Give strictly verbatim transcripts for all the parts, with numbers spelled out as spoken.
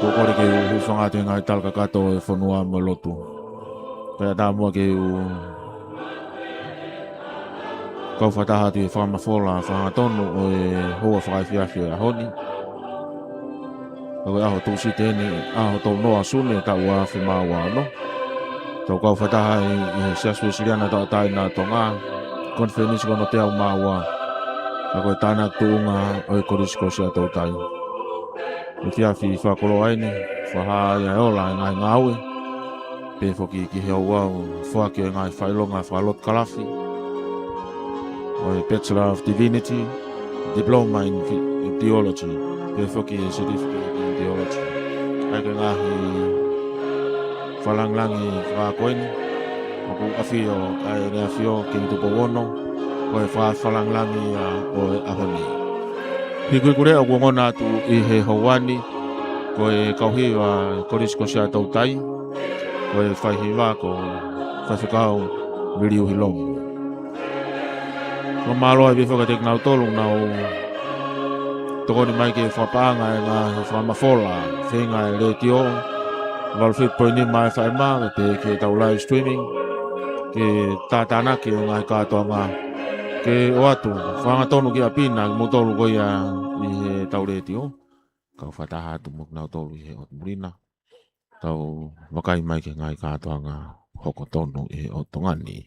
Ko e kole ke u hūfanga atu he ngaahi tala kakato ʻo e fonua mo e lotu. Kae ʻatā muʻa ke u kau fakataha atu he fakamafola fakahangatonu ʻo e houa fakaefiafi ʻo e ʻaho ni. Ko e ʻaho Tūsite ni, ʻaho tolu noa Sune, taʻu ua afe mā ua ono. Tau kau fakataha ʻi, ʻi he Siasi Uēsiliana Tauʻatāina ʻo Tonga, Konifelenisi ko hono teau mā ua. Ka ko e tānaki tuʻunga ʻo e Kolisi ko Siaʻatoutai. Efiafi fakakoloa eni, fakahā ai ʻa e ola ʻa e ngaahi ngāue. Pehē foki ki he ouau foaki ʻo e ngaahi fakaʻilonga fakalotu kalafi, ʻo e Bachelor of Divinity, Diploma in Theology, pehē foki e Certificate in Theology. ʻA ia ko e ngaahi fakalāngilangi fakaako eni ʻoku ʻafio ai ʻEne ʻAfio Kingi Tupou Ono, ko e fakafakalāngilangi ia ʻo e ʻaho ni. Hikuhikuleʻa ʻoku ongona atu ʻi he houa ni, ko e kau hiva Kolisi ko Siaʻatoutai, ko e faihiva ko Faifekau Viliu Hilomu. Fakamālō ai pē foki kiate kinautolu ʻoku nau tokoni mai ke fakapaʻanga e ngaahi fakamafola, feinga e letiō, valu fitu poini nima F M, pea pehē ki heʻetau live streaming, ke tātānaki e ngaahi kātoanga, ke ʻoatu fakahangatonu ki ʻapi na kimoutolu ko ia ʻi heʻetau letiō. Kau fakataha atu mo kinautolu ʻi he ʻotu muli na. Tau vakai mai ki he ngaahi kātoanga hoko tonu ʻi he ʻotu Tonga ni.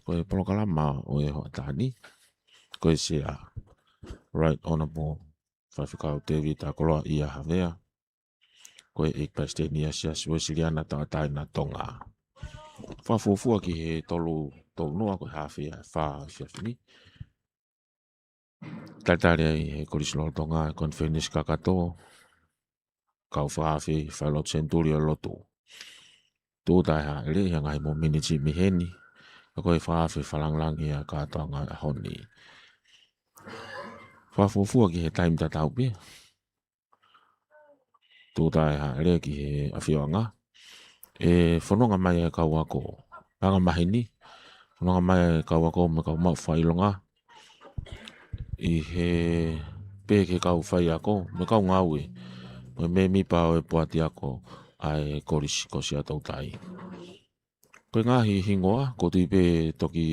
Ko e polokalama ʻo e hoʻatā ni, ko e Sea, Right Honourable Faifekau Tēvita Koloaʻia Havea, ko e ʻEiki Palesiteni ʻa e Siasi Uēsiliana Tauʻatāina ʻo Tonga. Fakafuofua ki he tolu, tolu noa, ko e haafe ia ʻe fā ʻo e efiafi ni. Talitali ai ʻe he Kolisi Lolotonga e konifelenisi kakato, kau fakaafe failotu senituli ʻo e lotu. Tūʻuta e hāʻele ʻi he ngaahi mōmeniti mei heni, ka ko e fakaafe fakalāngilangi ʻa e kātoanga ʻo e ʻaho ni. Fakafuofua ki he taimi tatau pē, tūʻuta e hāʻele ki he ʻafioʻanga, ʻe fononga mai e kau ako, anga maheni, fononga mai e kau ako mo e kau maʻu fakaʻilonga, ʻi he pehē ki he kau faiako mo e kau ngāue, mo e mēmipa ʻo e poate ako ʻa e Kolisi ko Siaʻatoutai. Ko e ngaahi hingoa, ʻoku ou tui pē toki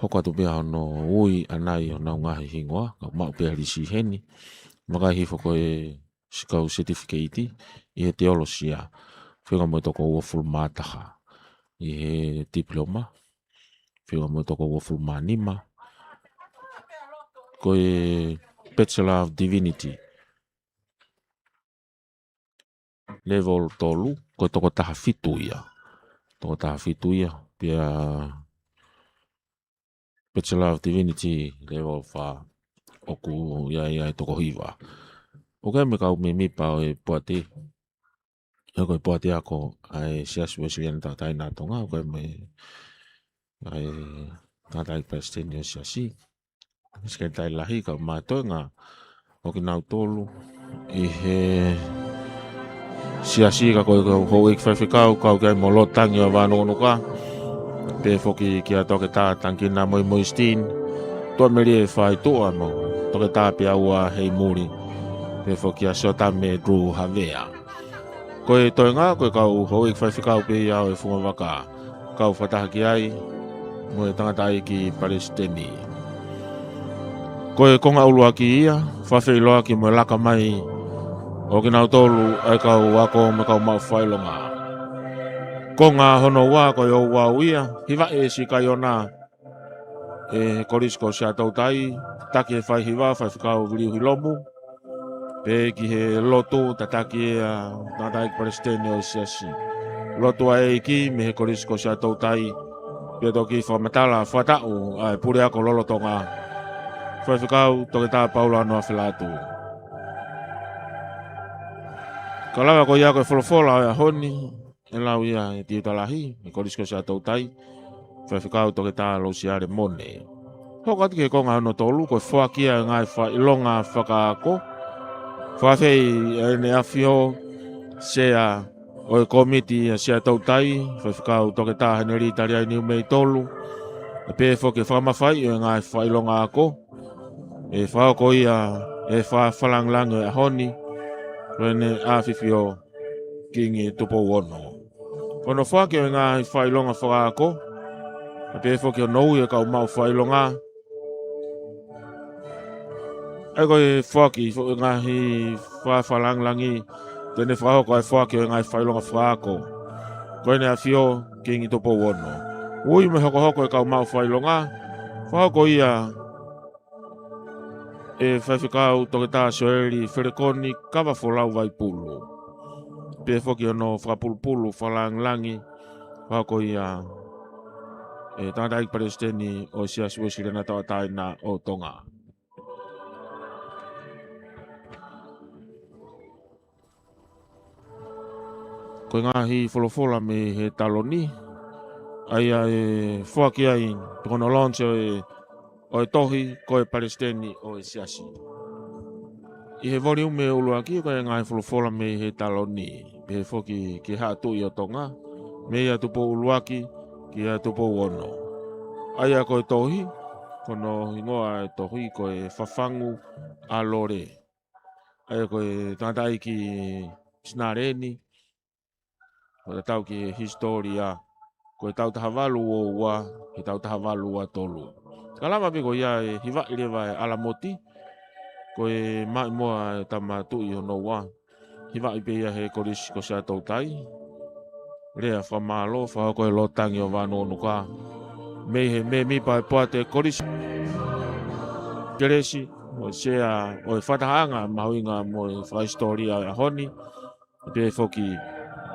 hoko atu pē hono ui ʻanai honau ngaahi hingoa, ka maʻu pē ʻa e lisi heni. Vakai hifo ko e siʻi kau setifikeiti ʻi he teolosia, feinga mo e toko uofulu mā taha. ʻI he tipiloma, feinga mo e toko uofulu mā nima. Ko e Bachelor of Divinity, level tolu, ko e toko taha fitu ia. Toko taha fitu ia, pea Bachelor of Divinity level fā, ʻoku ʻi ai ʻa e toko hiva. ʻOku ʻi ai mo e kau mēmipa ʻo e poate, ʻa ia ko e poate ako ʻa e Siasi Uēsiliana Tauʻatāina ʻo Tonga, ʻoku ʻi ai mo e, ʻa e tangataʻeiki palesiteni ʻo e Siasi, sekelitali lahi, kae ʻumaʻā e toenga ʻo kinautolu ʻi he Siasi, ka ko e kau houʻeiki faifekau, kau ki ai mo Lord Tangi ʻo Vānukanuka, pehē foki kia Toketā Tangikina Moimoi Steen, Tuʻamelie Faituʻa mo Toketā Peaua Heimuli, pehē foki kia Siotame Drew Havea. Ko e toenga, ko e kau houʻeiki faifekau pē ia ʻo e fungavaka, kau fakataha ki ai mo e tangataʻeiki palesiteni. Ko e konga ʻuluaki ia, fakafeʻiloaki mo e laka mai ʻo kinautolu ʻa e kau ako mo e kau maʻu fakaʻilonga. Konga hono ua, ko e ouau ia, hivaʻi ʻe Sikaiona ʻe he Kolisi ko Siaʻatoutai, taki ʻe he faihiva, Faifekau Viliu Hilomu, pehē ki he lotu, tataki ʻe he tangataʻeiki palesiteni ʻo e Siasi. Lotu ʻa e ʻEiki mei he Kolisi ko Siaʻatoutai, pea toki fakamatala fakataʻu ʻa e Puleako Lolotonga, Faifekau Toketā Paula Noafelatu. Ka lava ko ia ko e folofola ʻo e ʻaho ni, ʻe lau ia ʻe he tiuta lahi ʻo e Kolisi ko Siaʻatoutai, Faifekau Toketā Lousiale Mone. Hoko atu ki he konga hono tolu, ko e foaki ʻa e ngaahi fakaʻilonga fakaako. Fakaafeʻi ʻEne ʻAfio Sea ʻo e Kōmiti ʻa Siaʻatoutai, Faifekau Toketā Henelī Taliai Niumei Tolu, ʻe pehē foki ki he fakamafaiʻi ʻo e ngaahi fakaʻilonga ako, ʻe fakahoko ia ʻi he fakafakalāngilangi ʻo e ʻaho ni, Ko ʻene ʻAfifio Kingi Tupou Ono. Ko hono foaki ʻo e ngaahi fakaʻilonga fakaako, pea pehē foki hono ui e kau maʻu fakaʻilonga. ʻA ia ko e foaki foʻi ngaahi fakafakalāngilangi, te ne fakahoko ʻa e foaki ʻo e ngaahi fakaʻilonga fakaako. Ko ʻEne ʻAfio Kingi Tupou Ono. Ui mo e hokohoko e kau maʻu fakaʻilonga, fakahoko ia ʻe Faifekau Toketā Sioeli Felekoni Kavafolau Vaipulu. Pehē foki hono fakapulupulu fakalāngilangi, fakahoko ia ʻe Tangataʻeiki Palesiteni ʻo e Siasi Uēsiliana Tauʻatāina ʻo Tonga. Ko e ngaahi folofola mei he taloni, ʻa ia ʻe foaki ai, pe ko hono launch ʻo e, ʻo e tohi, ko e Palesiteni ʻo e Siasi. ʻI he voliume ʻuluaki, ko e ngaahi folofola mei he taloni, pehē foki ki he Haʻa Tuʻi ʻo Tonga, meia Tupou ʻUluaki kia Tupou Ono. ʻA ia ko e tohi, ko hono hingoa e tohi, ko e Fafangu ʻa Lole. ʻA ia ko e tangataʻeiki misinale eni, ʻo tatau ki he hisitōlia, ko e taʻu taha valu ua ua, ki he taʻu taha valu ua tolu. Ka lava pē ko ia e hivaʻi leva e ʻAlamoti, ko e maʻimoa e tama tuʻi hono ua. Hivaʻi pē ia he Kolisi ko Siaʻatoutai. Lea fakamālō, fakahoko ʻe he Lolotonga ʻo Vānuʻonuka. Mei he mēmipa e poate Kolisi Kelesi, ʻo e sea ʻo e fakatahaʻanga mahuʻinga mo e fakahisitōlia ʻo e ʻaho ni. Pehē foki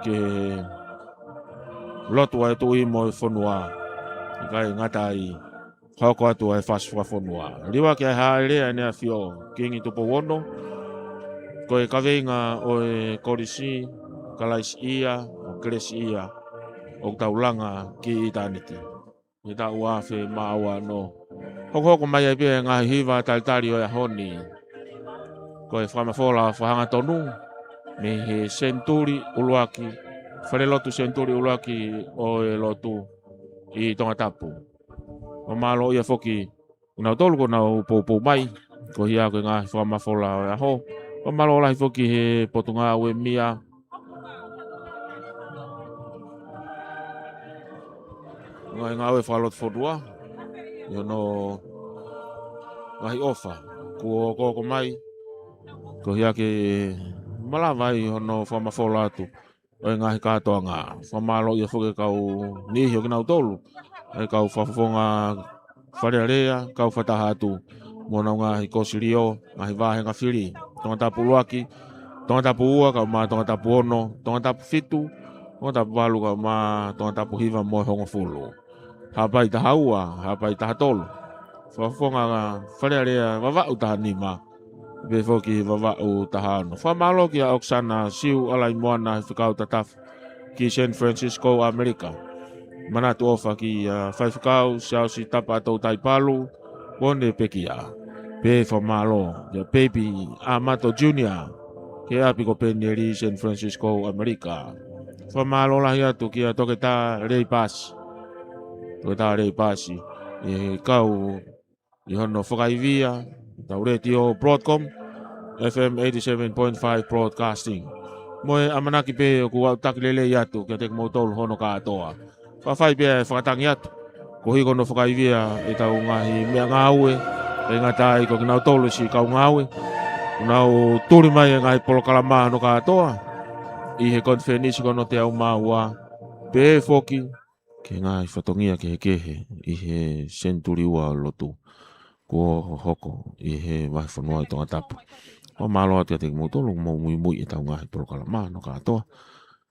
ki he lotu ʻa e tuʻi mo e fonua. ʻIkai ngata ai, hoko atu ʻa e fasi fakafonua. Liuaki ʻa e hāʻele ʻa ʻEne ʻAfio Kingi Tupou Ono, ko e kaveinga ʻo e Kolisi, Kalaisi ia, ʻo Kelesi ia, ʻoku tau langa ki ʻitāniti. ʻI he taʻu ua afe mā ua noa. Hokohoko mai ai pē ʻa e ngaahi hiva talitali ʻo e ʻaho ni. Ko e fakamafola fakahangatonu mei he senituli ʻuluaki, falelotu senituli ʻuluaki ʻo e lotu ʻi Tongatapu. Fakamālō ia foki kinautolu kuo nau poupou mai, ko ia ko e ngaahi fakamafola ʻo e ʻaho. Fakamālō lahi foki he Potungāue Mia, ngaahi ngāue fakalotofonua, ʻi hono ngaahi ʻofa kuo hokohoko mai, ko ia ke malava ai hono fakamafola atu ʻo e ngaahi kātoanga. Fakamālō ia foki e kau niʻihi ʻo kinautolu, e kau fakafofonga Fale Alea, kau fakataha atu mo honau ngaahi kosilio, ngaahi vāhenga fili, Tongatapu ʻuluaki, Tongatapu ua, kae ʻumaʻā Tongatapu ono, Tongatapu fitu, Tongatapu valu, kae ʻumaʻā Tongatapu hiva mo e hongofulu. Haʻapai taha ua, Haʻapai taha tolu. Fakafofonga Fale Alea Vavaʻu taha nima, pehē foki Vavaʻu taha ono. Fakamālō kia ʻOkesana Siu ʻAlaimoana, he fekau tatafu ki San Francisco, ʻAmelika. Manatu ʻofa kia Faifekau Siaosi Tapaʻatoutai Palu, kuo ne pekia. Pehē fakamālō kia Peipi ʻAmato Junior, ki he ʻapi ko Penieli, San Francisco, ʻAmelika. Fakamālō lahi atu kia Toketā Lei Pasi. Toketā Lei Pasi, ʻi he kau ʻi hono fakaivia ʻetau letiō Broadcom, F M eighty-seven point five Broadcasting. Mo e ʻamanaki pē ʻoku ou taki lelei atu kiate kimoutolu hono kātoa. Fakafai pē ʻa e fakatangi atu koeʻuhi ko hono fakaivia ʻetau ngaahi meʻangāue, ʻikai ngata ai ko kinautolu siʻi kau ngāue. Kuo nau tuli mai e ngaahi polokalama hono kātoa ʻi he konifelenisi ko hono teau mā ua, pehē foki ki he ngaahi fatongia kehekehe ʻi he senituli ua ʻo e lotu kuo hoko ʻi he vahefonua ʻi Tongatapu. Fakamālō atu kiate kimoutolu ʻoku mou muimui ʻetau ngaahi polokalama hono kātoa.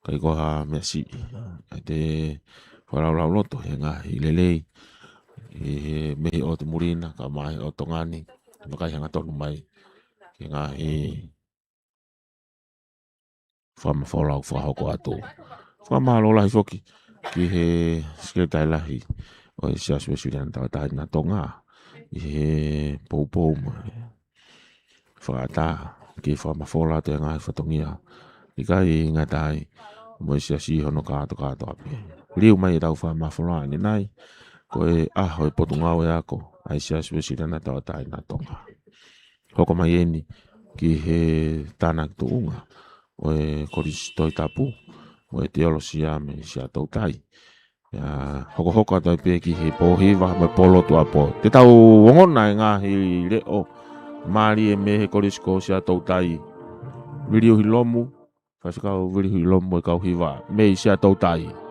ʻIkai ko ha meʻa siʻi, ʻa ia te fakalaulauloto he ngaahi lelei ʻi he mei he ʻotu muli na, kae ʻumaʻā he ʻotu Tonga ni, vakai hangatonu mai ki he ngaahi fakamafola ʻoku fakahoko atu. Fakamālō lahi foki ki he Sekelitali Lahi ʻo e Siasi Uēsiliana Tauʻatāina Tonga, ʻi he poupou mo e fakaʻatā ke fakamafola atu e ngaahi fatongia, ʻikai ngata ai mo e siasi hono kātokātoa pē. Liliu mai ʻetau fakamafola ʻanenai, ko e ʻaho e Potungāue Ako ʻa e Siasi Uēsiliana Tauʻatāina Tonga. Hoko mai eni ki he tānaki tuʻunga ʻo e Kolisi Tohi Tapu ʻo e Teolosia mei Siaʻatoutai. ʻIo, hokohoko atu ai pē ki he pō hiva mo e pō lotu ʻapō. Te tau ongona e ngaahi leʻo mālie mei he Kolisi ko Siaʻatoutai. Viliu Hilomu, Faifekau Viliu Hilomu mo e kau hiva mei Siaʻatoutai.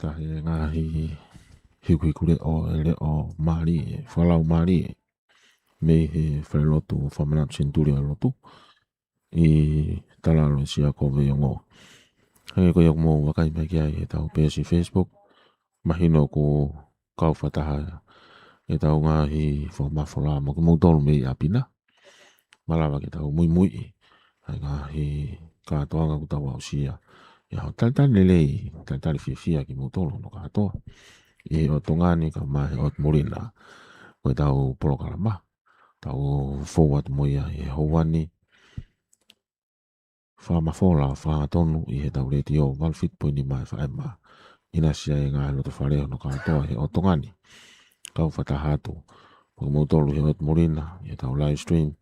Ka ʻi he ngaahi hikuhiku leʻo, ʻe leʻo mālie, fakalau mālie mei he falelotu Fakamanatu Senituli ʻo e Lotu ʻi Talaʻalo ʻi Siakoveiongo. Hangē ko ia ʻoku mou vakai mai ki ai heʻetau peesi Facebook, mahino ʻoku kau fakataha ʻetau ngaahi fakamafola mo kimoutolu mei ʻapi na. Malava ke tau muimuiʻi ʻa e ngaahi kātoanga kuo tau aʻusia. ʻIo, talitali lelei, talitali fiefia kimoutolu hono kātoa ʻi he ʻotu ngani kae ʻumaʻā he ʻotu muli na. Ko ʻetau polokalama tau fou atu mo ia ʻi he houa ni, fakamafola fakahangatonu ʻi heʻetau letiō valu fitu poini nima F M. ʻInasi ai e ngaahi loto fale hono kātoa he ʻotu ngani. Kau fakataha atu mo kimoutolu he ʻotu muli na ʻi heʻetau live stream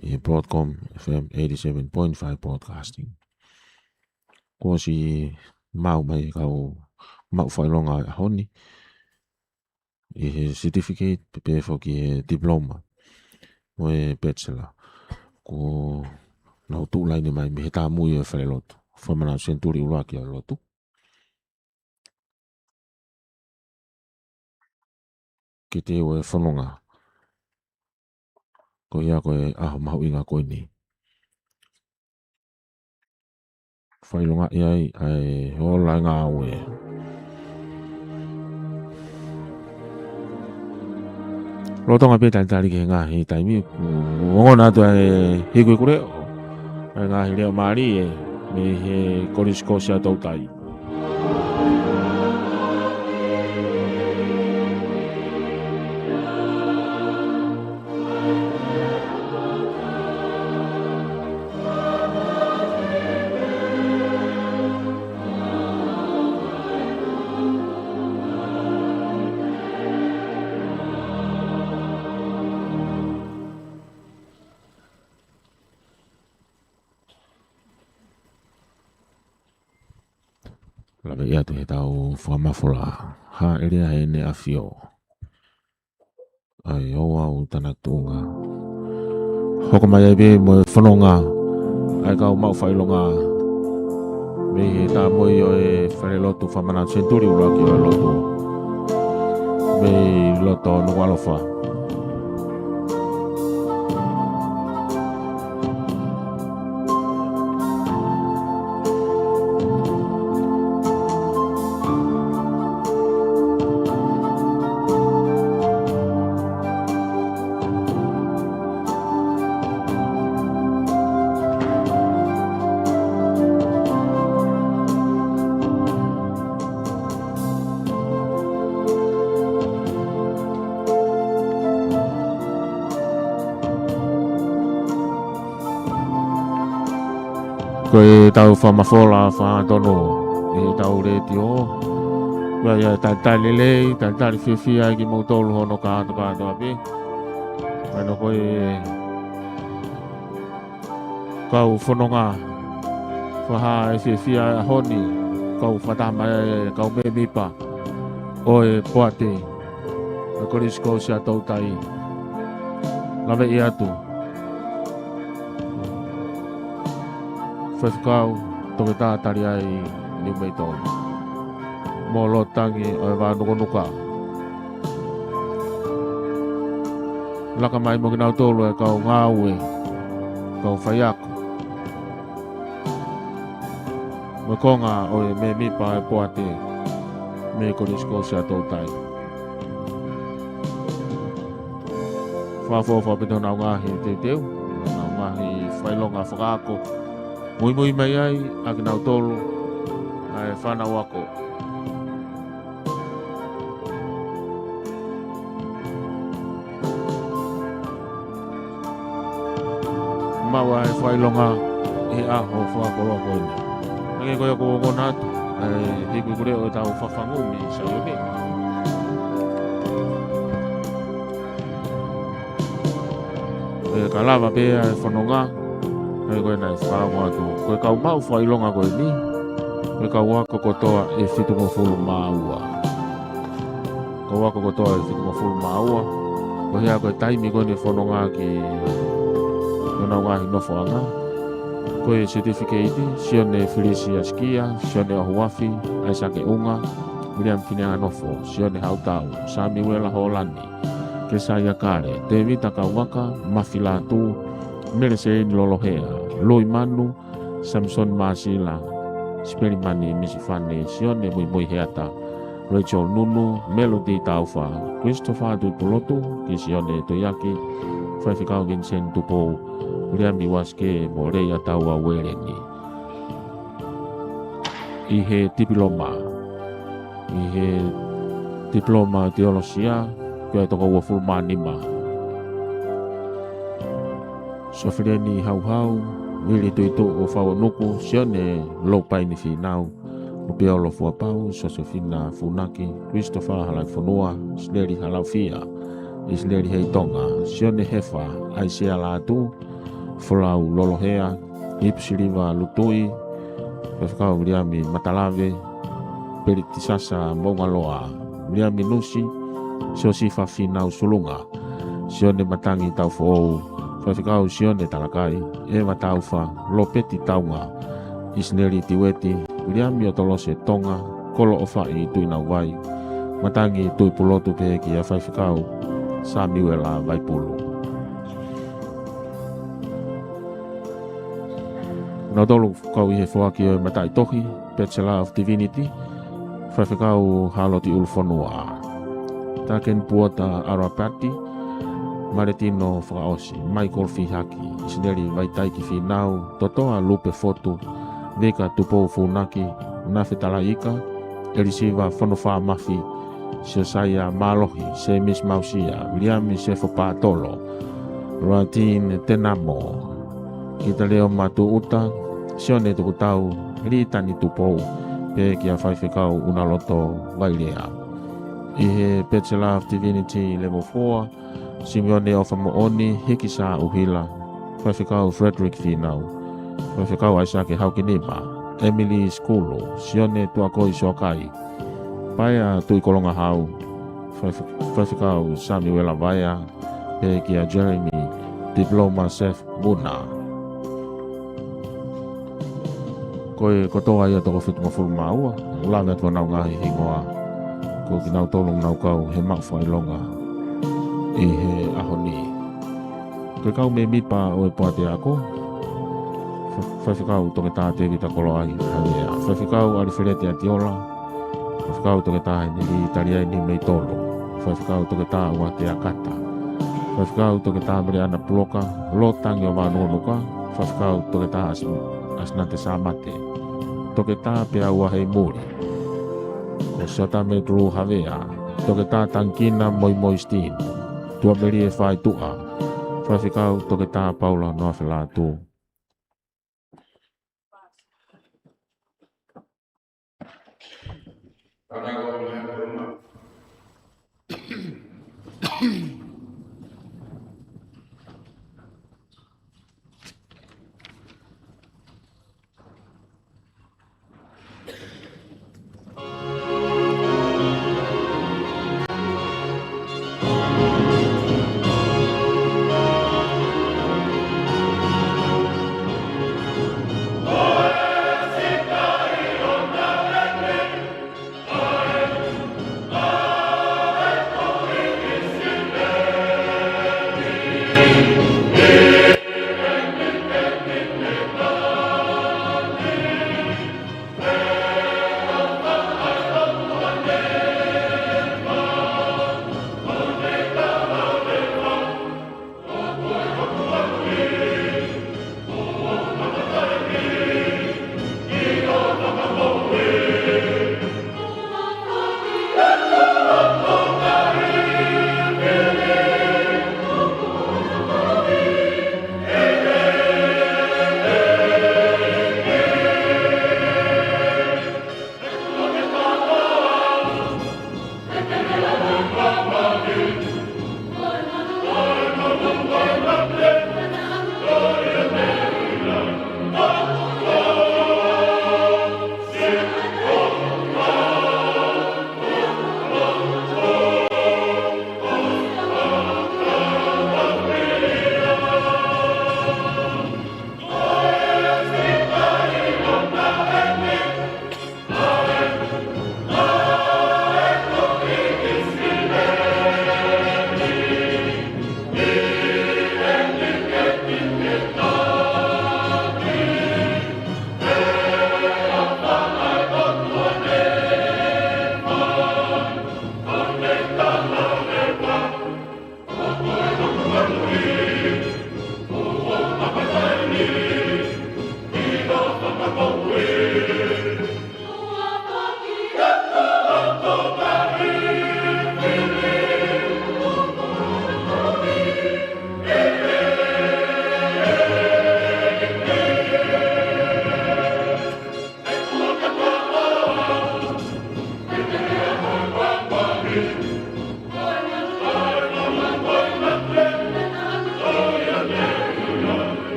ʻi he Broadcom F M eighty-seven point five Broadcasting. Kuo ʻosi maʻu mai ʻe he kau maʻu fakaʻilonga ʻo e ʻaho ni ʻi he certificate pea pehē foki ʻi he diploma mo e bachelor. Kuo nau tuʻu laine mai mei he tāmui ʻo e falelotu, Fakamanatu Senituli ʻUluaki ʻo e lotu, ke teu e fononga ko ia ko e ʻaho mahuʻinga ko eni. Fakaʻilongaʻi ai ʻa e ola e ngāue. Lolotonga pē talitali ki he ngaahi taimi, ongona atu ʻa e hikuhikuleʻo ʻa e ngaahi leʻo mālie mei he Kolisi ko Siaʻatoutai. Laveʻi atu heʻetau fakamafola. Hāʻele ʻa ʻEne ʻAfio, ʻa e ouau tanatunga. Hoko mai ai pē mo e fononga ʻa e kau maʻu fakaʻilonga mei he tāmui ʻo e falelotu Fakamanatu Senituli ʻUluaki ʻo e lotu mei loto Nukuʻalofa. Ko ʻetau fakamafola fakahangatonu ʻi heʻetau letiō. Ko ia, talitali lelei, talitali fiefia ai kimoutolu hono kātokātoa pē. Mai no ko e kau fononga fakahā ʻa e fiefia ʻo e ʻaho ni, kau fakataha mai e kau mēmipa ʻo e poate ʻo e Kolisi ko Siaʻatoutai. Laveʻi atu Faifekau Toketā Taliai Niumeito mo Lord Tangi ʻo e Vānukunuka. Laka mai mo kinautolu e kau ngāue, kau faiako, mo e konga ʻo e mēmipa ʻo e poate mei Kolisi ko Siaʻatoutai. Fakaʻofoʻofa pē ʻi honau ngaahi teuteu, honau ngaahi fakaʻilonga fakaako. Muimui mai ai ʻa kinautolu ʻa e fānau ako. Maʻu ʻa e fakaʻilonga ʻi he ʻaho fakakoloa ko eni. Hangē ko ia kuo ongona atu ʻa e hikuhikuleʻo ʻetau fafangu mei Saione. ʻE ka lava pē ʻa e fononga, ʻa ia ko ē naʻe fakaongo atu, ko e kau maʻu fakaʻilonga ko eni, ko e kau ako kotoa ʻe fitungofulu mā ua. Kau ako kotoa ʻe fitungofulu mā ua. Ko e hā ko e taimi ko eni ʻo e fononga ki honau ngaahi nofoʻanga. Ko e certificate, Sione Filisi Asikia, Sione ʻOhuafi, ʻAisake ʻUnga, Viliami Fineanganofo, Sione Hautau, Samiuela Hōlani, Kesaia Kale, Tēvita Kauaka, Mafi Lātū, Mele Seini Lolohea, Lui Manu, Samisoni Māsila, Sipelimani Misifane, Sione Muimui Heata, Rachel Nunu, Melody Taufa, Christopher Tuipulotu, Kisione Toiaki, Faifekau Vincent Tupou, Viliami Uasike mo Leia Taua Ueleni. ʻI he tipiloma, ʻi he tipiloma teolosia, ko e toko uofulu mā nima. Sofileni Hauhau, Vili Tuituʻu Fauonuku, Sione Loupaini Finau, Lupeolo Fuapau, Sosefina Funaki, Christopher Halaifonua, Isileli Halaufia, Isileli Heitonga, Sione Hefa, ʻAisea Lātū, Folau Lolohea, Ipsiliva Lutui, Faifekau Viliami Matalave, Pelitisasa Moʻungaloa, Viliami Nusi, Siosifa Fīnau Sulunga, Sione Matangi Taufoʻou, Faifekau Sione Talakai, ʻEva Taufa, Lopeti Taunga, ʻIsineli Tiueti, Viliami ʻOtolose Tonga, Kolo ʻOfaʻi Tuʻinauvai, Matangi Tuʻipulotu pehē kia Faifekau Samiuela Vaipulu. Nautolu kau ʻi he foaki ʻo e mataʻitohi, Bachelor of Divinity, Faifekau Hāloti ʻUlufonua, Takeni Puota Arapati, Maletino Fakaʻosi, Michael Fihaki, ʻIsineli Vaitaiki Fīnau, Totoa Lupe Fotu, Vika Tupou Funaki, Nafe Talaika, ʻElisiva Fonofā Mafi, Siosaia Mālohi, Sēmisi Mausia, Viliami Sefo Pātolo, Ratin Tenamo, Kitaleo Matuʻuta, Sione Tukutau, Litani Tupou, pehē kia Faifekau ʻUnaloto Vailea. ʻI he Bachelor of Divinity Level four, Simione ʻOfamoʻoni, Hikisa ʻUhila, Faifekau Frederick Fīnau, Faifekau ʻAisake Haukinima, Emily Sikulu, Sione Tuakoi Soakai, Paea Tuʻikolongahau, Faif-, Faifekau Samiuela Vaea, pehē kia Jeremy Diploma Sef Muna. Ko e kotoa ia toko fitungofulu mā ua, ʻoku lave atu ʻenau ngaahi hingoa, ko kinautolu ʻoku nau kau he maʻu fakaʻilonga ʻi he ʻaho ni. Ko e kau mēmipa ʻo e poate ako, Fa-, Faifekau Toketā Tēvita Koloaʻi Havea, Faifekau ʻAlifeleti ʻAtiola, Faifekau Toketā Heneli Taliaini Meitolo, Faifekau Toketā ʻUatea Kata, Faifekau Toketā Meleana Puloka, Lotangi ʻOvānunuka, Faifekau Toketā As-, Asinate Sāmate, Toketā Peaua Heimuli, ʻo Siotame Tulu Havea, Toketā Tangikina Moimoi Sitini, Tuʻamelie Faituʻa, Faifekau Toketā Paula Noafelatu.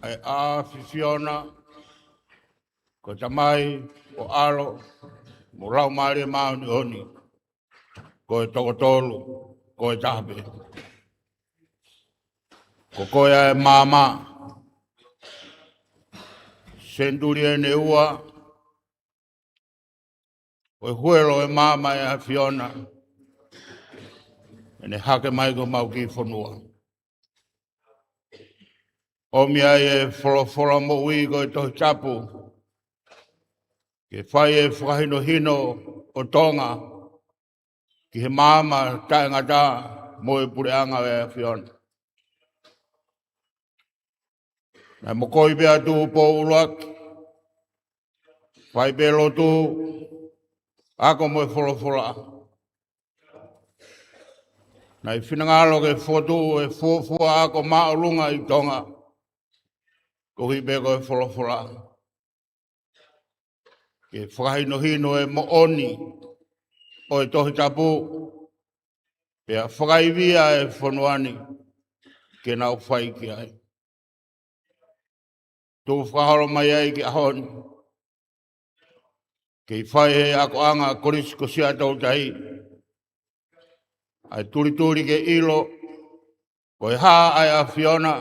ʻA e ʻAfiona, ko e Tamai, ko e ʻAlo, mo e Laumālie Māʻoniʻoni, ko e toko tolu, ko e taha pē. Ko koe ʻa e maama, senituli ʻe ua, ʻo e huelo ʻo e maama ʻa e ʻAfiona, ʻene hake mai ki homau kiʻi fonua. ʻOmi ai e folofola moʻui ko e Tohi Tapu, ke fai e fakahinohino ʻo Tonga ki he maama taʻengata mo e puleʻanga ʻo e ʻAfiona. Naʻe mokoi pē ʻa Tupou ʻUluaki, fai pē lotu, ako mo e folofola. Naʻe finangalo ke fokotuʻu e fuofua ako māʻolunga ʻi Tonga, koeʻuhi pē ko e folofola, ke fakahinohino e moʻoni ʻo e Tohi Tapu, pea fakaivia e fonua ni ke nau fai ki ai. Tuku fakaholo mai ai ki he ʻaho ni, kei fai he akoʻanga Kolisi ko Siaʻatoutai ʻa e tulituli ke ʻilo ko e hā ʻa e ʻAfiona,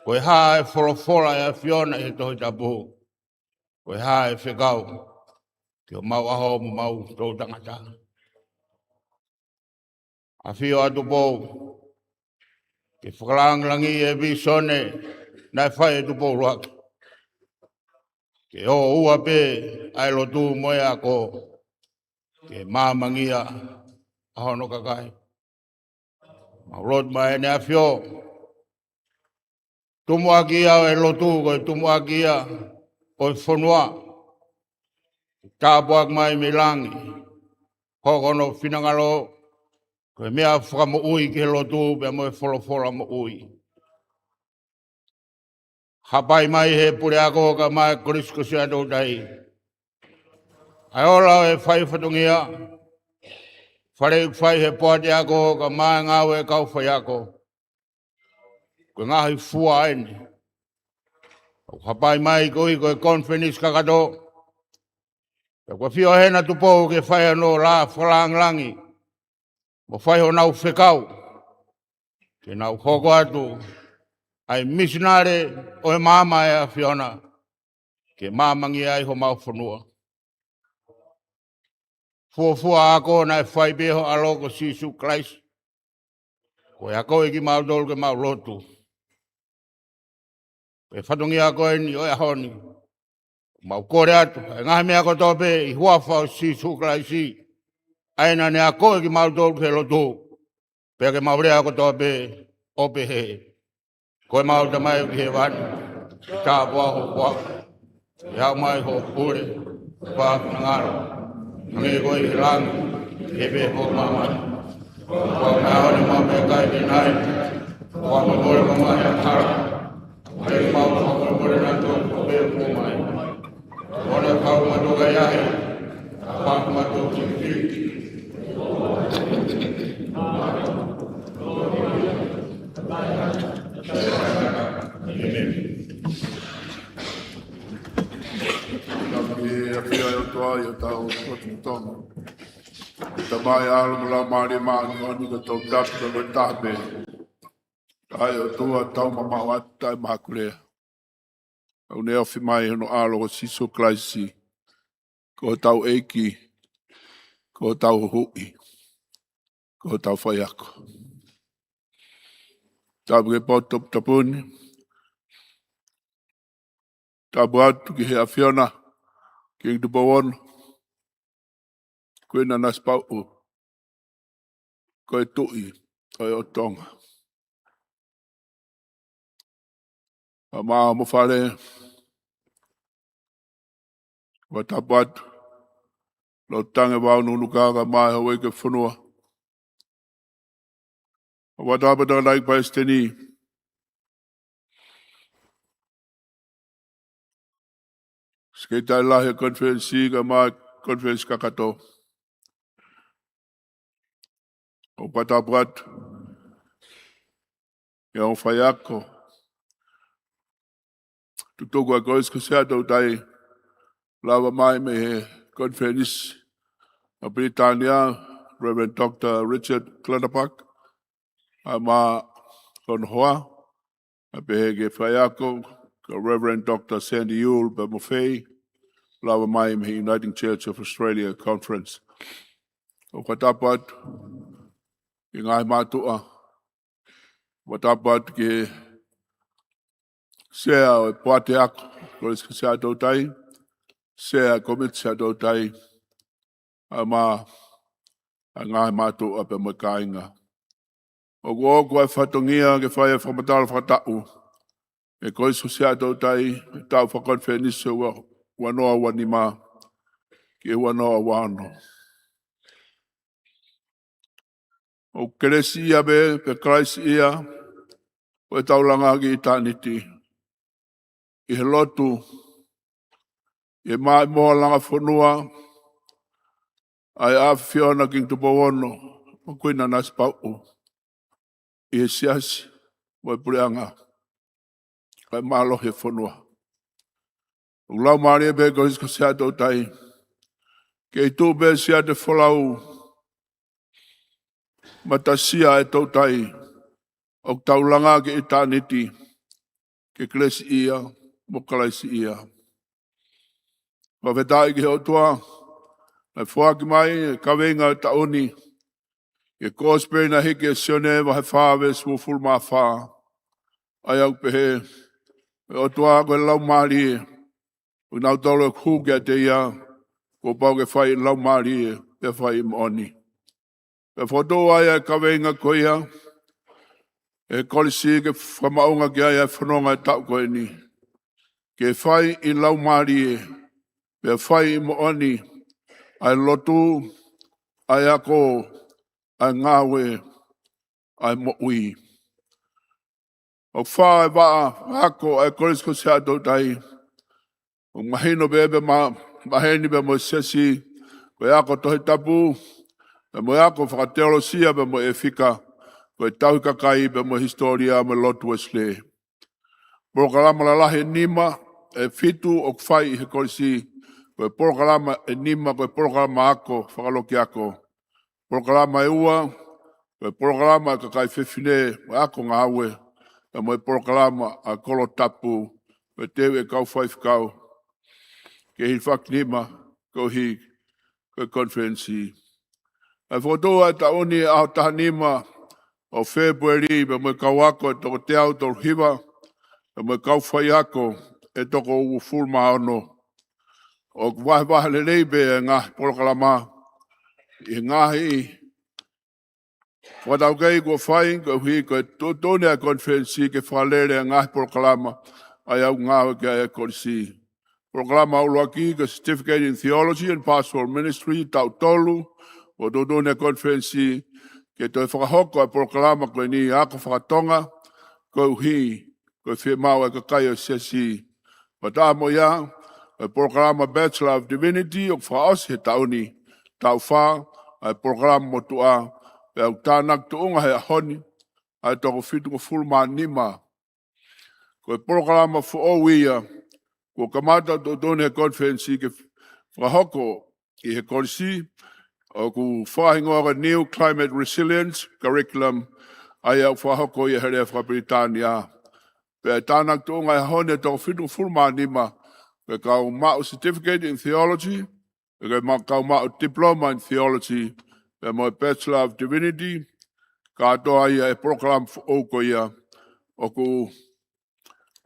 ko e hā e folofola ʻa e ʻAfiona ʻi he Tohi Tapu, ko e hā e fekau ki homau ʻaho mo homau toʻutangata. ʻAfio ʻa Tupou ke fakalangilangiʻi e vīsone naʻe fai ʻe Tupou ʻUluaki, ke ʻoua pē ʻa e lotu mo e ako, ke maamangia ʻa hono kakai. Mau lotu mai ʻEne ʻAfio. Tumuʻaki ia ʻo e lotu, ko e tumuʻaki ia ʻo e fonua. Tāpuaki mai mei langi. Ko hono finangalo, ko e meʻa fakamoʻui ki he lotu, pea mo e folofola moʻui. Hapai mai he puleako kae ʻumaʻā e Kolisi ko Siaʻatoutai ʻa e ola ʻo e fai fatongia, fale ʻoku fai he poate ako kae ʻumaʻā e ngāue ʻa e kau faiako. Ko e ngaahi fua eni. ʻOku hapai mai koeʻuhi ko e konifelenisi kakato. Pea ʻoku ʻafio hena Tupou ke fai hono lā fakalāngilangi mo fai honau fekau, ke nau hoko atu ʻa e misinale ʻo e maama ʻa e ʻAfiona, ke maamangia ai homau fonua. Fuofua ako naʻe fai pē ho ʻAlo ko Sīsū Kalaisi. Ko e akoʻi kimautolu ke mau lotu. Ko e fatongia ko eni ʻo e ʻaho ni, mau kole atu ʻa e ngaahi meʻa kotoa pē ʻi he huafa ʻo Sīsū Kalaisi, ʻa ia naʻa ne akoʻi kimautolu ke lotu. Pea ke mau lea kotoa pē ʻo pehē: Ko ʻemau Tamai ʻoku ʻi hēvani, ke tāpuhā ho huafa, ke haʻu mai hoʻo pule, ke fai ho finangalo, hangē ko ia ʻi langi, ke pehē foki ʻi māmani. Ko ʻemau meʻaʻofa ʻo e ʻaho ni ʻoku mau ʻomi ʻanai, pea fakamolemole mai ʻa e angahala, hangē ko ʻemau fakamolemole ʻa kinautolu ʻoku fakamolemole mai. ʻOua naʻa fai kimautolu ki he ʻahiʻahi, ka fai kimautolu ki he filifili. ʻĒmeni. Tau ki he ʻafio ʻa e ʻOtua ʻi hotau lotu Tonga. Tamai, ʻAlo mo e Laumālie Māʻoniʻoni, ko e Tohi Tapu ko e taha pē. ʻA e ʻOtua taumamaʻo ʻa e Tamai Makulea. ʻOku ne ofi mai hono ʻAlo ko Sīsū Kalaisi, ko hotau ʻEiki, ko hotau Huhuʻi, ko hotau Faiako. Tapu ki he potu toputapu ni. Tapu atu ki he ʻAfiona, Kingi Tupou Ono, Kuini Nanasipauʻu, ko e Tuʻi ʻo e ʻOtu Tonga. Kae ʻumaʻā homo fale, fakatapu atu, Lord Tangevau Nunuka kae ʻumaʻā e Houʻeiki ʻo e fonua. Fakatapu atu ki he Palesiteni, Sekelitali Lahi ʻo e Konifelenisi kae ʻumaʻā e konifelenisi kakato. ʻOku fakatapu atu ki he ongo faiako, tutuku ʻa e Kolisi ko Siaʻatoutai, lava mai mei he Konifelenisi ʻa Pilitānia, Reverend Doctor Richard Clutterbuck, kae ʻumaʻā hono hoa, kae pehē ki he faiako, ko Reverend Doctor Sandy Yule pea mo Fei, lava mai mei he Uniting Church of Australia Conference. ʻOku fakatapu atu ki he ngaahi mātuʻa, fakatapu atu ki he Sea ʻo e poate ako, Kolisi ko Siaʻatoutai, Sea ʻo e Kōmiti Siaʻatoutai, kae ʻumaʻā ʻa e ngaahi mātuʻa pea mo e kāinga. ʻOku ʻoku ʻa e fatongia ke fai ʻa e fakamatala fakataʻu ʻa e Kolisi ko Siaʻatoutai, taʻu fakakonifelenisi ua, ua noa ua nima ki he ua noa ua ono. ʻOku kelesiʻia pē, pea Kalaisiʻia ʻa e taulanga ki ʻitāniti. ʻI he lotu, ʻi he maʻimoa langa fonua ʻa e ʻAfiona Kingi Tupou Ono mo Kuini Nanasipauʻu, ʻi he siasi mo e puleʻanga, kae ʻumaʻā e fonua. ʻOku laumālie pē Kolisi ko Siaʻatoutai, kei tuʻu pē siate folau, matasia ʻa e toutai, ʻoku taulanga ki ʻitāniti, ke kelesiʻia mo Kalaisiʻia. Fakafetaʻi ki he ʻOtua, naʻe foaki mai e kaveinga ʻo e taʻu ni, ʻi he Kosipeli naʻe hiki ʻe Sione vahe fā veesi uofulu mā fā. ʻA ia ʻoku pehē, ʻe ʻOtua ko e Laumālie, ʻo kinautolu ʻoku hū kiate ia, kuo pau ke fai ʻi he Laumālie, pea fai ʻi he moʻoni. Pea fokotuʻu ai ʻa e kaveinga ko ia ʻe he kolisi ke fakamaʻunga ki ai ʻa e fononga ʻo e taʻu ko eni. Ke fai ʻi laumālie, pea fai ʻi moʻoni, ʻa e lotu, ʻa e ako, ʻa e ngāue, ʻa e moʻui. ʻOku fā ʻa e vaʻa ako ʻa e Kolisi ko Siaʻatoutai. ʻOku mahino pē pea ma-, maheni pē mo e siasi, ko e ako Tohi Tapu, pea mo e ako fakateolosia pea mo e ʻefika, ko e tauhi kakai pea mo e hisitōlia mo e lotu Uēsilē. Polokalama lalahi ʻe nima, ʻe fitu ʻoku fai ʻi he kolisi, ko e polokalama ʻe nima, ko e polokalama ako, fakalokiako. Polokalama ʻe ua, ko e polokalama ʻa e kakai fefine, mo e ako ngāue, pea mo e polokalama ʻa e kolo tapu, mo e teu ʻa e kau faifekau, ke hilifakinima, koeʻuhi ko e konifelenisi. ʻA e fokotuʻu ʻa e taʻu ni ʻaho taha nima ʻo Fēpueli, pea mo e kau ako ʻe toko teau tolu hiva, pea mo e kau faiako ʻe toko uofulu mā ono. ʻOku vahevahe lelei pē ʻa e ngaahi polokalama ʻi he ngaahi fakataukei kuo fai, koeʻuhi ko e tuʻutuʻuni ʻa e konifelenisi ke fakalele ʻa e ngaahi polokalama ʻa ia ʻoku ngāueʻaki ʻa e kolisi. Polokalama ʻuluaki ko e Certificate in Theology and Pastoral Ministry, taʻu tolu, ʻoku tuʻutuʻuni ʻa e konifelenisi ke toe fakahoko ʻa e polokalama ko eni ako fakatonga, koeʻuhi ko e fiemaʻu ʻa e kakai ʻo e siasi. Fakataha mo ia, ʻa e polokalama Bachelor of Divinity ʻoku fakaʻosi he taʻu ni, taʻu fā, ʻa e polokalama motuʻa, pea ʻoku tānaki tuʻunga he ʻaho ni ʻa e toko fitungofulu mā nima. Ko e polokalama foʻou ia kuo kamata tuʻutuʻuni he konifelenisi ke fakahoko ʻi he kolisi, ʻoku fakahingoa ko e New Climate Resilience Curriculum, ʻa ia ʻoku fakahoko ia he lea faka-Pilitānia. Pea ʻe tānaki tuʻunga he ʻaho ni ʻa e toko fitungofulu mā nima, ko e kau maʻu Certificate in Theology, pea ko e ma-, kau maʻu Diploma in Theology, pea mo e Bachelor of Divinity, kātoa ia ʻi he polokalama foʻou ko ia, ʻoku,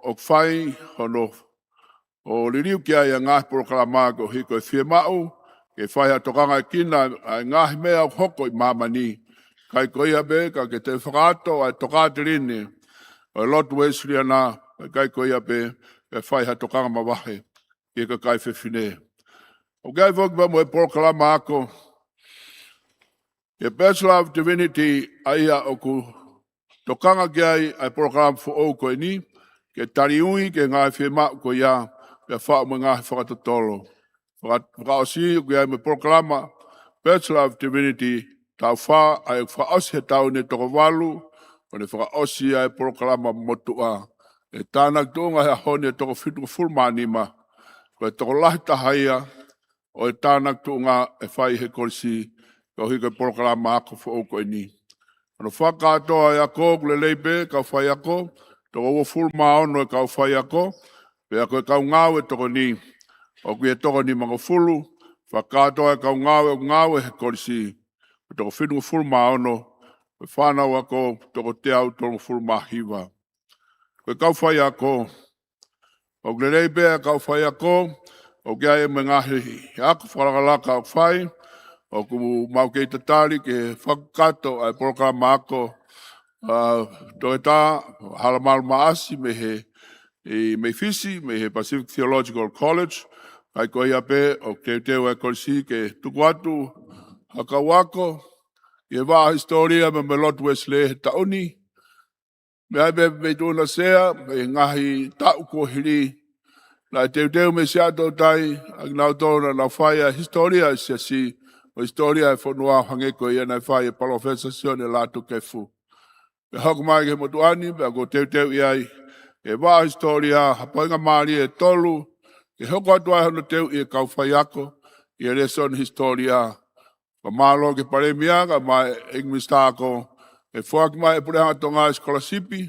ʻoku fai hono, ʻo liliu ki ai ʻa e ngaahi polokalama koeʻuhi ko e fiemaʻu ke fai ha tokangaʻi ʻa e ngaahi meʻa ʻoku hoko ʻi māmani. ʻIkai ko ia pē, ka ke toe fakakakato ʻa e tokāteline ʻo e lotu Uēsiliana, ʻikai ko ia pē, ke fai ha tokanga mavahe ki he kakai fefine. ʻOku ʻi ai foki pea mo e polokalama ako, ʻa e Bachelor of Divinity, ʻa ia ʻoku tokanga ki ai ʻa e polokalama foʻou ko eni, ke taliui ki he ngaahi fiemaʻu ko ia, pea faʻu mo e ngaahi fakatotolo. Faka-, fakaʻosi ʻoku ʻi ai mo e polokalama Bachelor of Divinity, taʻu fā, ʻa ia ʻoku fakaʻosi he taʻu ni ʻe toko valu, ʻo ne fakaʻosi ʻa e polokalama motuʻa. ʻE tānaki tuʻunga he ʻaho ni ʻa e toko fitungofulu mā nima, ko e tokolahi taha ia ʻo e tānaki tuʻunga ʻe fai he kolisi, koeʻuhi ko e polokalama ako foʻou ko eni. Hono fakakātoa ʻa e ako ʻoku lelei pē, kau faiako, toko uofulu mā ono ʻa e kau faiako, pea ko e kau ngāue ʻe toko ni, ʻoku ʻi he toko nimangofulu, fakakātoa ʻa e kau ngāue ʻoku ngāue he kolisi, ko e toko fitungofulu mā ono, ko e fānau ako, toko teau tolungofulu mā hiva. Ko e kau faiako, ʻoku lelei pē ʻa e kau faiako, ʻoku ʻi ai mo e ngaahi ako fakalakalaka ʻoku fai, ʻoku mau kei tatali ke fakakakato ʻa e polokalama ako, ʻa, Toketā Halamalu Maʻasi mei he, ʻi, mei Fisi, mei he Pacific Theological College, ʻikai ko ia pē, ʻoku teuteu ʻa e kolisi ke tuku atu ha kau ako ʻi he vaʻa hisitōlia mo e lotu Uēsilē he taʻu ni. Meʻa pē mei tuʻa na Sea, mei he ngaahi taʻu kuo hili, naʻe teuteu mei Siaʻatoutai ʻa kinautolu naʻa nau fai ʻa e hisitōlia ʻo e siasi, mo e hisitōlia ʻo e fonua, hangē ko ia naʻe fai ʻe Palōfesa Sione Lātūkefu. Pea hoko mai ki he motuʻa ni, pea kuo teuteu ʻi ai ʻe he vaʻa hisitōlia ha poinga mālie ʻe tolu, ke hoko atu ai hono teuʻi ʻe he kau faiako ʻi he lēsoni hisitōlia. Fakamālō ki he Palēmia, kae ʻumaʻā e ʻEiki Minisitā Ako, ʻe foaki mai ʻe he Puleʻanga Tonga e sikolasipi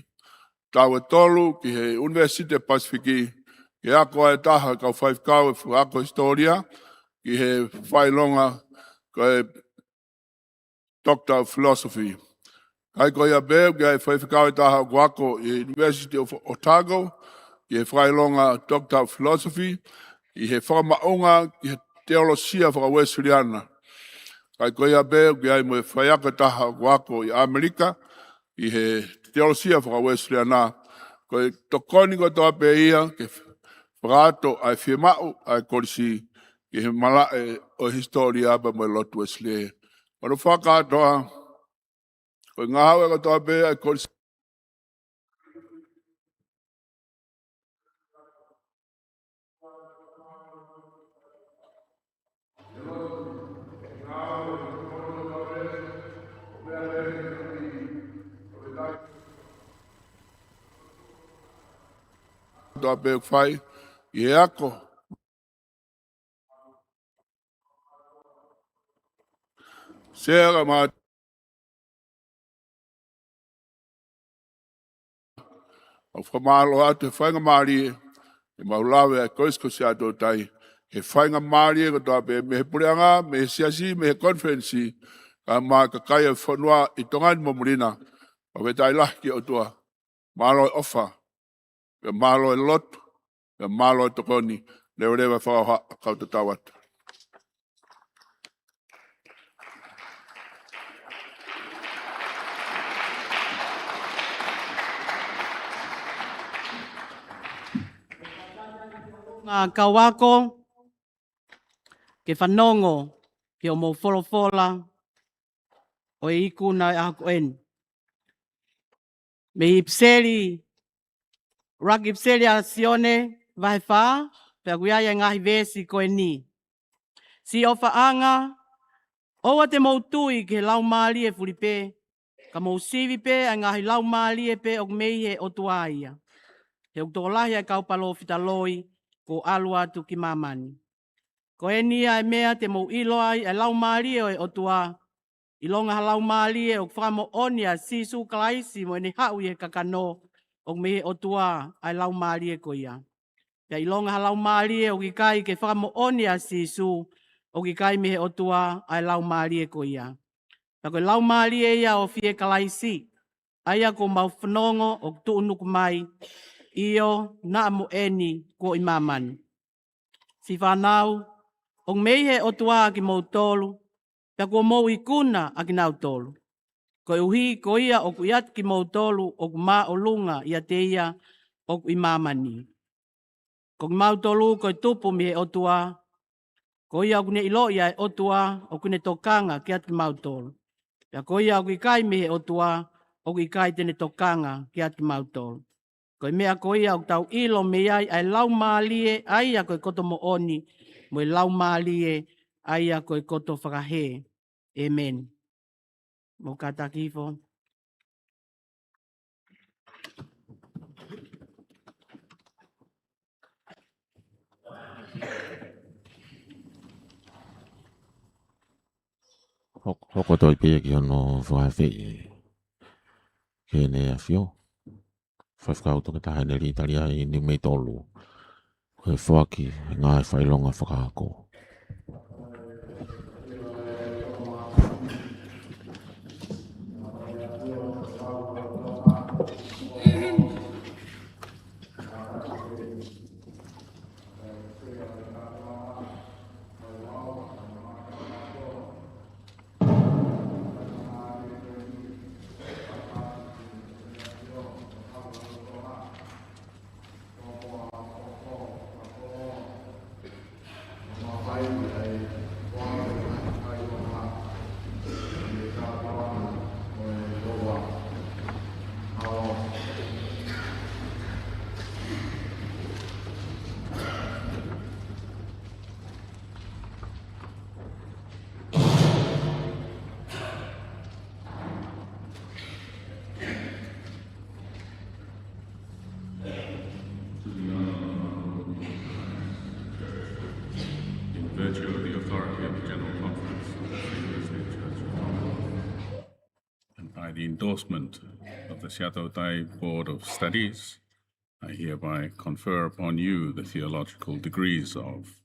taʻu ʻe tolu ki he ʻUnivēsiti Pasifiki, ke ako ai e taha ʻo e kau faifekau ʻi he fakaako hisitōlia, ki he fakaʻilonga ko e Doctor of Philosophy. ʻIkai ko ia pē, ʻoku ʻi ai e faifekau ʻe taha ʻoku ako ʻi he University of Otago, ʻi he fakaʻilonga Doctor of Philosophy, ʻi he fakamaʻunga ki he teolosia faka-Uēsiliana. Kae ko ia pē ʻoku ʻi ai mo e faiako ʻe taha ʻoku ako ʻi ʻAmelika ʻi he teolosia faka-Uēsiliana. Ko e tokoni kotoa pē ia ke fakaʻatā ʻa e fiemaʻu ʻa e kolisi ki he malaʻe ʻo e hisitōlia pea mo e lotu Uēsilē. Hono fakakātoa, ko e ngāue kotoa pē ʻa e kolisi kotoa pē ʻoku fai ʻi he ako. Sea ka ma ʻoku fakamālō atu he faingamālie ʻemau lave ai ko isi ko Siaʻatoutai, he faingamālie kotoa pē mei he puleʻanga, mei he siasi, mei he konifelenisi, kae ʻumaʻā e kakai ʻo e fonua ʻi Tonga ni mo muli na. Fakafetaʻi lahi ki he ʻOtua. Mālō e ʻofa, pea mālō e lotu, pea mālō e tokoni. Leveleva e fakaʻofa, kau tatau atu. Ngaahi kau ako, ke fanongo ki hoʻomou folofola ʻo e ikuna ʻo e ʻaho ko eni. Mei he ʻipiseli, ʻuluaki ʻipiseli ʻa Sione, vahe fā, pea ʻoku ʻi ai e ngaahi veesi ko eni. Siʻi ʻofaʻanga, ʻoua te mou tui ki he laumālie fulipē, ka mou sivi pē ʻa e ngaahi laumālie pē ʻoku mei he ʻOtua ia. He ʻoku tokolahi ʻa e kau palōfita loi kuo ʻalu atu ki māmani. Ko eni ʻa e meʻa te mou ʻilo ai ʻa e laumālie ʻo e ʻOtua. ʻIlonga ha laumālie ʻoku fakamoʻoni ʻa Sīsū Kalaisi mo ʻene haʻu ʻi he kakano, ʻoku mei he ʻOtua ʻa e laumālie ko ia. Pea ʻilonga ha laumālie ʻoku ʻikai ke fakamoʻoni ʻa Sīsū, ʻoku ʻikai mei he ʻOtua ʻa e laumālie ko ia. Pea ko e laumālie ia ʻo fie Kalaisi, ʻa ia kuo mau fanongo ʻoku tuʻunuku mai, ʻio, naʻa mo eni kuo ʻi māmani. Siʻi fānau, ʻoku mei he ʻOtua ʻa kimoutolu, pea kuo mou ikuna ʻa kinautolu. Koeʻuhi ko ia ʻoku ʻiate kimoutolu ʻoku māʻolunga ʻiate ia ʻoku ʻi māmani. Ko kimautolu ko e tupu mei he ʻOtua, ko ia ʻoku ne ʻiloʻi ʻa e ʻOtua ʻoku ne tokanga kiate kimautolu. Pea ko ia ʻoku ʻikai mei he ʻOtua, ʻoku ʻikai te ne tokanga kiate kimautolu. Ko e meʻa ko ia ʻoku tau ʻilo mei ai ʻa e laumālie ʻa ia ko e koto moʻoni, mo e laumālie ʻa ia ko e koto fakahē. ʻĒmeni. Mou kātaki hifo. Hok-, hoko atu ai pē ia ki hono fakafeʻi ki heʻene ʻAfio. Faifekau Toketā Henelī Taliai Niumeitolu. Ko e foaki e ngaahi fakaʻilonga fakaako. In virtue of the authority of the General Conference of the Free Christian Church of Tonga, and by the endorsement of the Siaʻatoutai Board of Studies, I hereby confer upon you the theological degrees of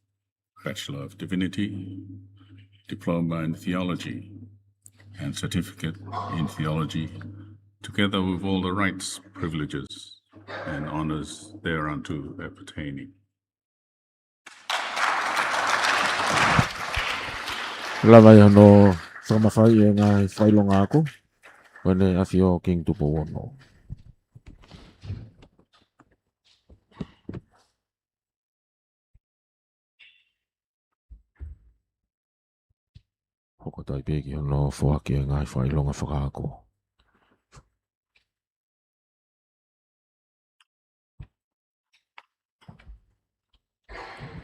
Bachelor of Divinity, Diploma in Theology, and Certificate in Theology, together with all the rights, privileges, and honors thereunto appertaining. Lava ia hono fakamafaiʻi e ngaahi fakaʻilonga ako, ko ʻEne ʻAfio Kingi Tupou Ono. Hoko atu ai pē ki hono foaki e ngaahi fakaʻilonga fakaako.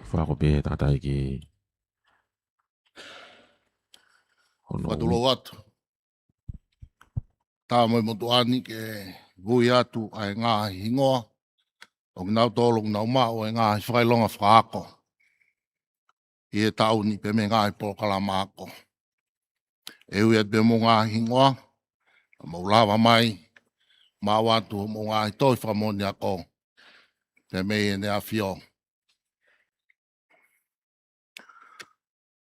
Fakaako pē tangataʻeiki. Hono Fakatulou atu. Tā mo e motuʻa ni ke vui atu ʻa e ngaahi hingoa ʻo kinautolu ʻoku nau maʻu e ngaahi fakaʻilonga fakaako ʻi he taʻu ni pea mo e ngaahi polokalama ako. ʻE ui atu pē mo e ngaahi hingoa, mou lava mai, maʻu atu mo e ngaahi tohi fakamoʻoni ako pea mei ʻEne ʻAfio.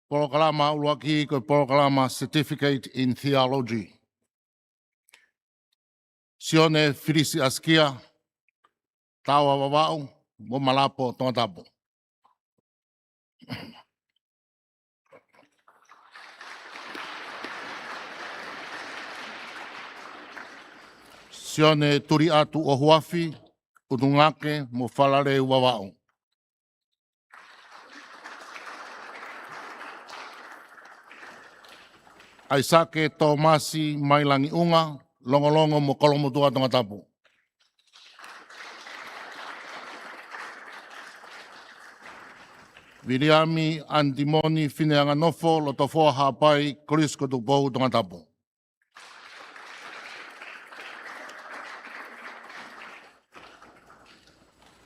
Polokalama ʻuluaki ko e polokalama Certificate in Theology. Sione Filisi ʻAsikia, Taua Vavaʻu, mo Malapo Tongatapu. Sione Tuliʻatu ʻOhuafi, ʻUtungake mo Falaleu Vavaʻu. ʻAisake Tōmasi Mailangiʻunga, Longolongo mo Kolomotuʻa Tongatapu. Viliami Antimoni Fineanganofo, Lotofoa Haʻapai, Kolisi ko Tupou Tongatapu.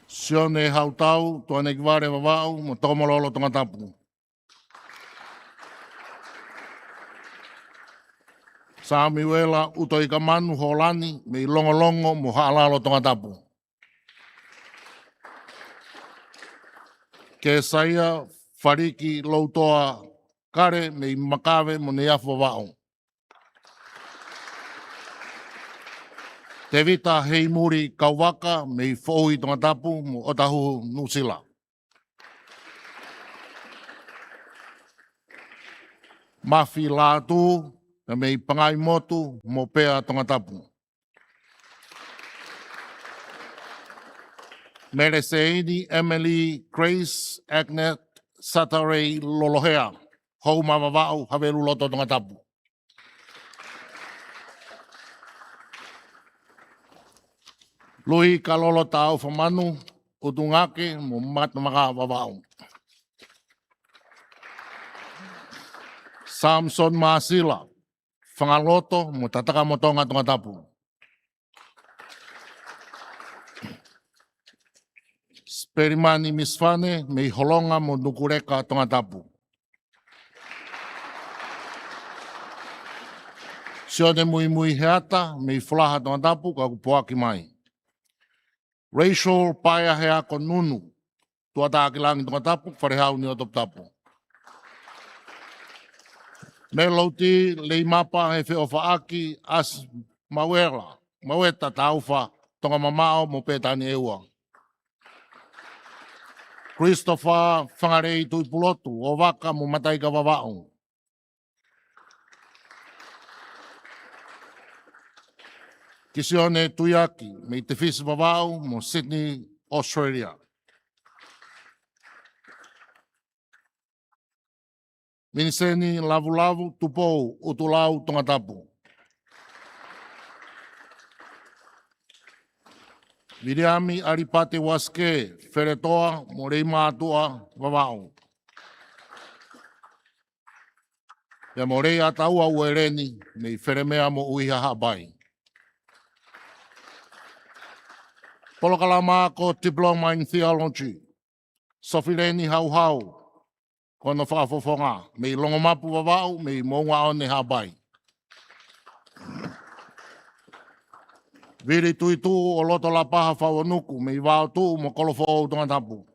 Sione Hautau, Tuʻanekivale Vavaʻu mo Tokomololo Tongatapu. Samiuela ʻUtoikamanu Holani mei Longolongo mo Haʻalalo Tongatapu. Kesaia Faliki Loutoa Kale mei Makave mo Neiafu Vavaʻu. Tevita Heimuli Kauvaka mei Foʻui Tongatapu mo ʻOtahuhu Nuʻusila. Mafi Lātū mei Pangaimotu mo Pea Tongatapu. Meleseini Emily Grace Agnes Satarei Lolohea, Houma Vavaʻu, Haveluloto Tongatapu. Lui Kalolo Taufamanu, ʻUtungake mo Matamaka Vavaʻu. Samson Māsila, Fangaloto mo Tatakamotonga Tongatapu. Sipelimani Misifane mei Holonga mo Nukuleka Tongatapu. Sione Muimui Heata mei Fulaha Tongatapu, ka kuo poaki mai. Rachel Paea Heako Nunu, Tuʻatākilangi Tongatapu, Falehau Niuatoputapu. Meloti Leimapa Hefeʻofaʻaki ʻAsi Mauela, Maueta Taufa, Tongamamaʻo mo Pētani ʻEua. Christopher Fangalei Tuʻipulotu, ʻOvaka mo Mataika Vavaʻu. Kisione Tuiaki mei Tefisi Vavaʻu mo Sydney, Australia. Miniseni Lavulavu Tupou, ʻUtulau Tongatapu. Viliami ʻAlipate Uasike, Feletoa mo Leimātuʻa Vavaʻu. Pea mo Leiataua Ueleni mei Felemea mo ʻUiha Haʻapai. Polokalama ako Diploma in Theology, Sofileni Hauhau, ko hono fakafofonga, mei Longomapu Vavaʻu, mei Moʻungaʻone Haʻapai. Vili Tuituʻu ʻo Lotolapaha Fauanuku, mei Vaotuʻu mo Kolofoʻou Tongatapu.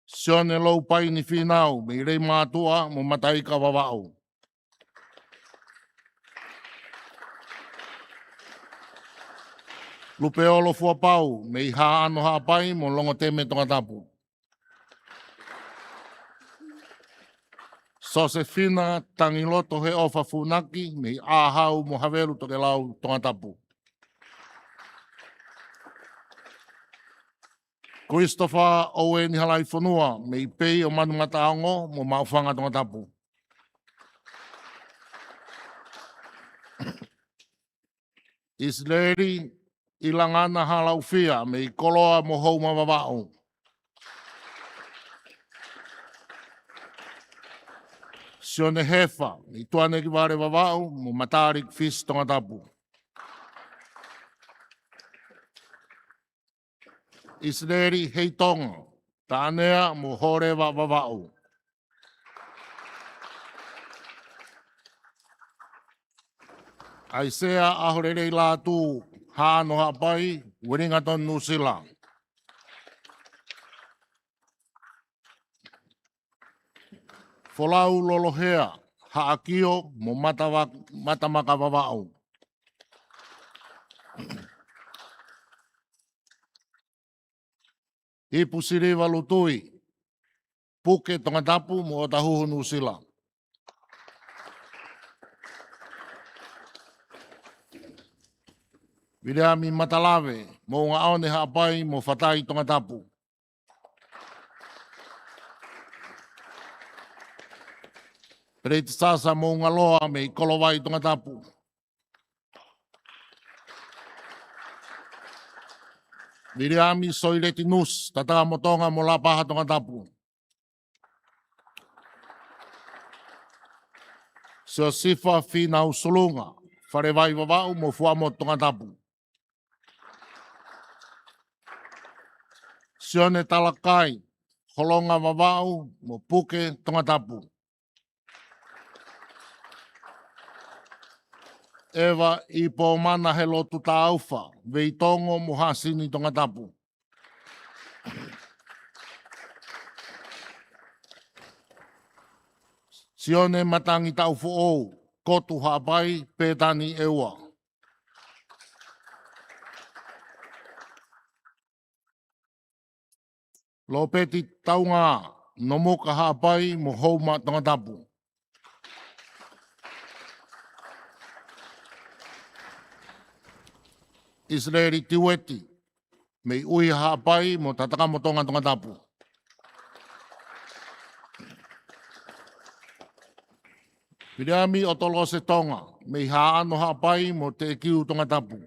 Sione Loupaini Fīnau mei Leimātuʻa mo Mataika Vavaʻu. Lupeolo Fuapau mei Haʻano Haʻapai mo Longoteme Tongatapu. Tosefina Tangiloto Heʻofa Funaki mei ʻAhau mo Havelu Tokelau, Tongatapu. Christopher Owen Halaifonua mei Pei ʻo Manumataongo mo Maʻufanga, Tongatapu. ʻIsileli ʻIlangana Halaufia mei Koloa mo Houma, Vavaʻu. Sione Hefa mei Tuʻanekivale, Vavaʻu mo Matalik Fisi, Tongatapu. ʻIsileli Heitonga Taʻanea mo Hōleva, Vavaʻu. ʻAisea ʻAholelei Lātū Haʻano Haʻapai, Uelingatoni, Nuʻusila. Folau Lolohea Haʻakio mo Matava-, Matamaka, Vavaʻu. Ipu Siliva Lutui, Puke, Tongatapu mo ʻOtahuhu, Nuʻusila. Viliami Matalave Moʻungaʻone Haʻapai mo Fatai, Tongatapu. Peletisasa Moʻungaloa mei Kolovai, Tongatapu. Viliami Soileti Nusi Tatakamotonga mo Lapaha, Tongatapu. Siosifa Fīnau Sulunga Falevai, Vavaʻu mo Fuaʻamotu, Tongatapu. Sione Talakai Holonga, Vavaʻu mo Puke, Tongatapu. ʻEva ʻIpomana Helotu Taufa Veitongo mo Hasini, Tongatapu. Sione Matangi Taufoʻou Kotu Haʻapai, Pētani, ʻEua. Lopeti Taunga Nomuka Haʻapai mo Houma, Tongatapu. ʻIsileli Tiueti mei ʻUiha Haʻapai mo Tatakamotonga, Tongatapu. Viliami ʻOtolose Tonga mei Haʻano Haʻapai mo Teʻekiu, Tongatapu.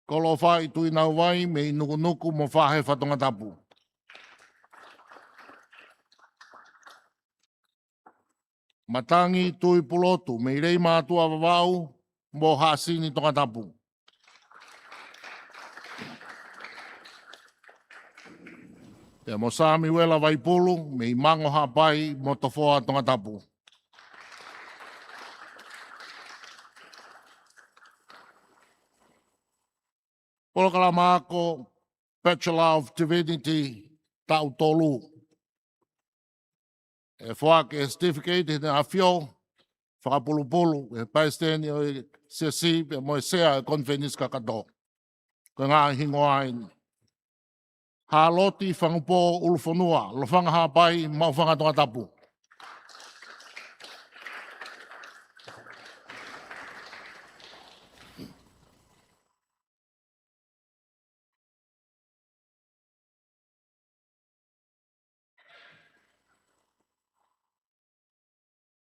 Kolofaʻi Tuʻinauvai mei Nukunuku mo Fahefa, Tongatapu. Matangi Tuʻipulotu mei Leimātuʻa, Vavaʻu mo Hasini, Tongatapu. Pea mo Samiuela Vaipulu mei Mango Haʻapai mo Tofoa, Tongatapu. Polokalama ako Bachelor of Divinity taʻu tolu. ʻE foaki e certificate ʻe heʻene ʻAfio, fakapulupulu ʻe he Palesiteni ʻo e Siasi pea mo e Sea ʻo e Konifelenisi Kakato. Ko e ngaahi hingoa eni: Hāloti Fangupō ʻUlufonua, Lofanga Haʻapai, Maʻufanga, Tongatapu.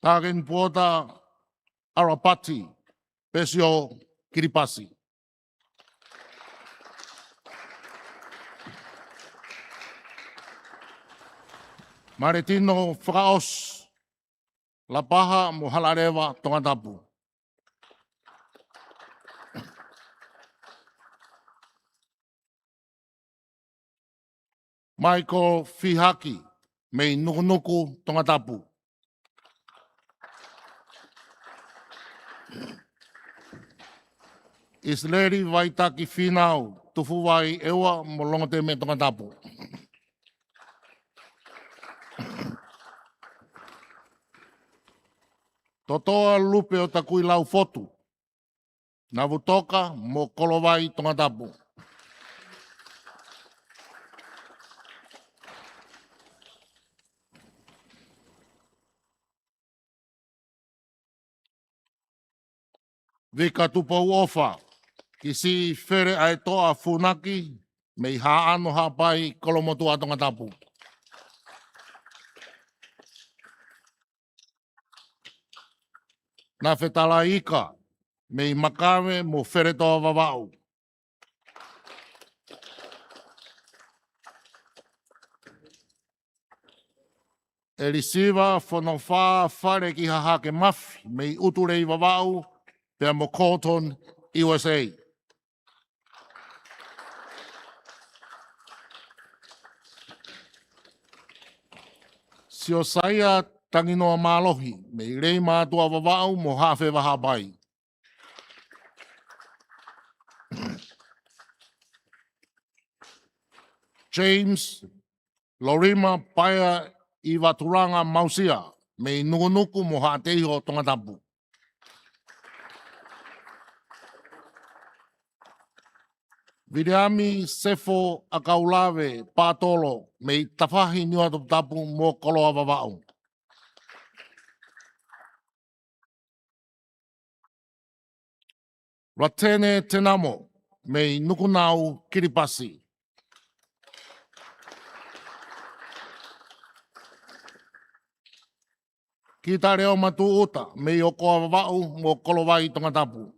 Tākeni Puota ʻAlapati Pesio Kilipasi. Maletino Fakaʻosi, Lapaha mo Halaleva, Tongatapu. Michael Fihaki mei Nukunuku, Tongatapu. ʻIsileli Vaitaki Fīnau Tufuvai, ʻEua mo Longoteme, Tongatapu. Totoa Lupe ʻOtakuilau Fotu, Navutoka mo Kolovai, Tongatapu. Vika Tupouʻofa, Kisi Fele ʻAetoʻa Funaki, mei Haʻano Haʻapai, Kolomotuʻa Tongatapu. Nafetalai Ika, mei Makave mo Feletoa Vavaʻu. ʻElisiva Fonofā Fale ki Hahake Mafi, mei ʻUtulei Vavaʻu, pea mo Corton, U S A. Siosaia Tanginoa Mālohi, mei Leimātuʻa Vavaʻu mo Haʻafeva Haʻapai. James Lorima Paea ʻi Vatulanga Mausia, mei Nukunuku mo Haʻateiho Tongatapu. Viliami Sefo ʻAkaulave Patolo, mei Tafahi Niuatoputapu mo Koloa Vavaʻu. Ratene Tenamo, mei Nukunau, Kiripati. Kita Leo Matuʻuta, mei ʻOkoa Vavaʻu mo Kolovai Tongatapu.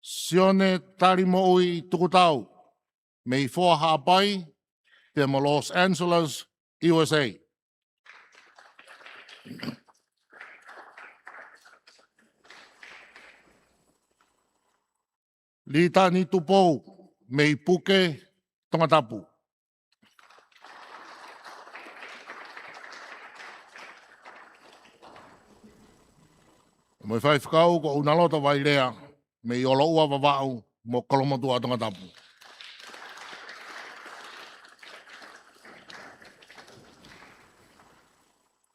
Sione Talimoʻui Tukutau, mei Foa Haʻapai, pea mo Los Angeles, U S A. Litani Tupou, mei Puke, Tongatapu. Mo e faifekau ko ʻUnaloto Vailea, mei ʻOloʻua Vavaʻu mo Kolomotuʻa Tongatapu.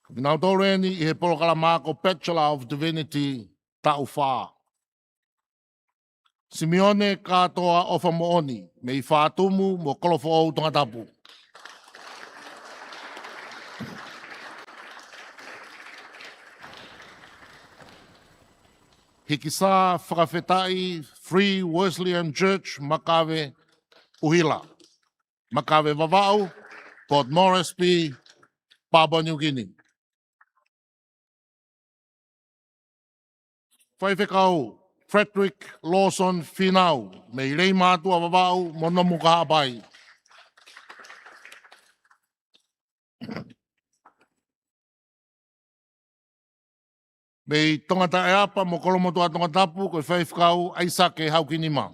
Ko kinautolu eni ʻi he polokalama ko Bachelor of Divinity taʻu fā. Simione Kātoa ʻOfamoʻoni, mei Fātumu mo Kolofoʻou Tongatapu. Hikisā Fakafetaʻi, Free Wesleyan Church, Makave, ʻUhila, Makave Vavaʻu, Port Moresby, Papua New Guinea. Faifekau Frederick Lawson Finau, mei Leimātuʻa Vavaʻu mo Nomuka Haʻapai. Mei Tongataʻeapa mo Kolomotuʻa Tongatapu, ko e faifekau ʻAisake Haukinima.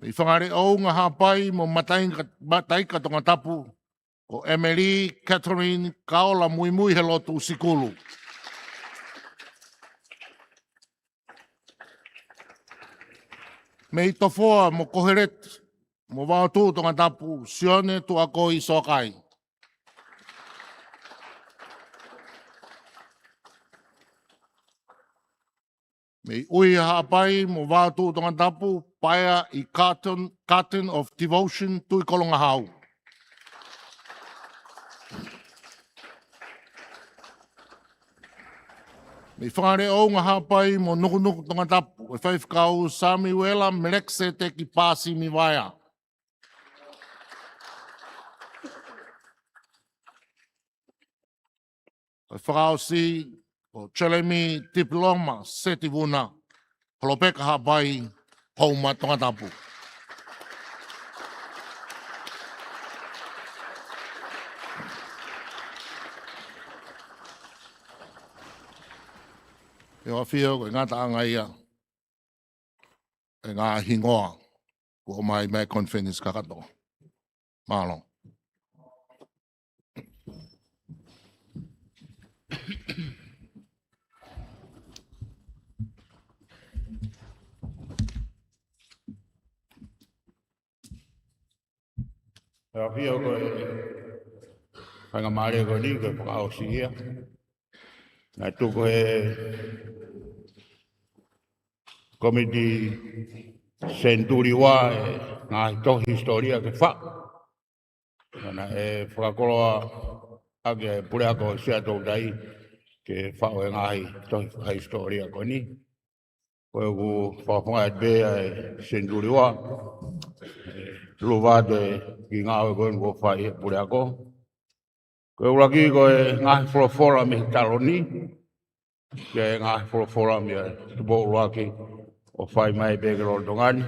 Mei Fangaleʻounga Haʻapai mo Mataika, Mataika Tongatapu, ko Emily Catherine Kaola Muimui he lotu Sikulu. Mei Tofoa mo Koheleti mo Vaotuʻu Tongatapu, Sione Tuʻakoi Soakai. Mei ʻUi Haʻapai mo Vaotuʻu Tongatapu, Paea ʻi Garden, Garden of Devotion, Tuʻikolongahau. Mei Fangaleʻounga Haʻapai mo Nukunuku Tongatapu, ko e faifekau Samiuela Melekiseteki Pāsimi Vaea. Ko e fakaʻosi ko Jeremy Tipiloma Setivuna, Holopeka Haʻapai, Houma Tongatapu. ʻE ʻafio ko e ngataʻanga ia ʻo e ngaahi hingoa kuo ʻomai mei he konifelenisi kakato. Mālō. ʻE ʻafio ko e faingamālie ko eni ke fakaʻosi ia. Naʻe tuku ʻe he kōmiti senituli ua e ngaahi tohi hisitōlia ke faʻu. Naʻe fakakoloa ʻaki ʻe he puleako Siaʻatoutai ke faʻu e ngaahi tohi fakahisitōlia ko eni. Ko ʻeku fakafofongaʻi atu pē ʻa e senituli ua, ʻe lava atu e kiʻi ngāue ko eni kuo fai ʻe he puleako. Ko e ʻuluaki ko e ngaahi folofola mei he taloni, ki he ngaahi folofola mei he Tupou ʻUluaki ʻo fai mai pē ki lolotonga ni.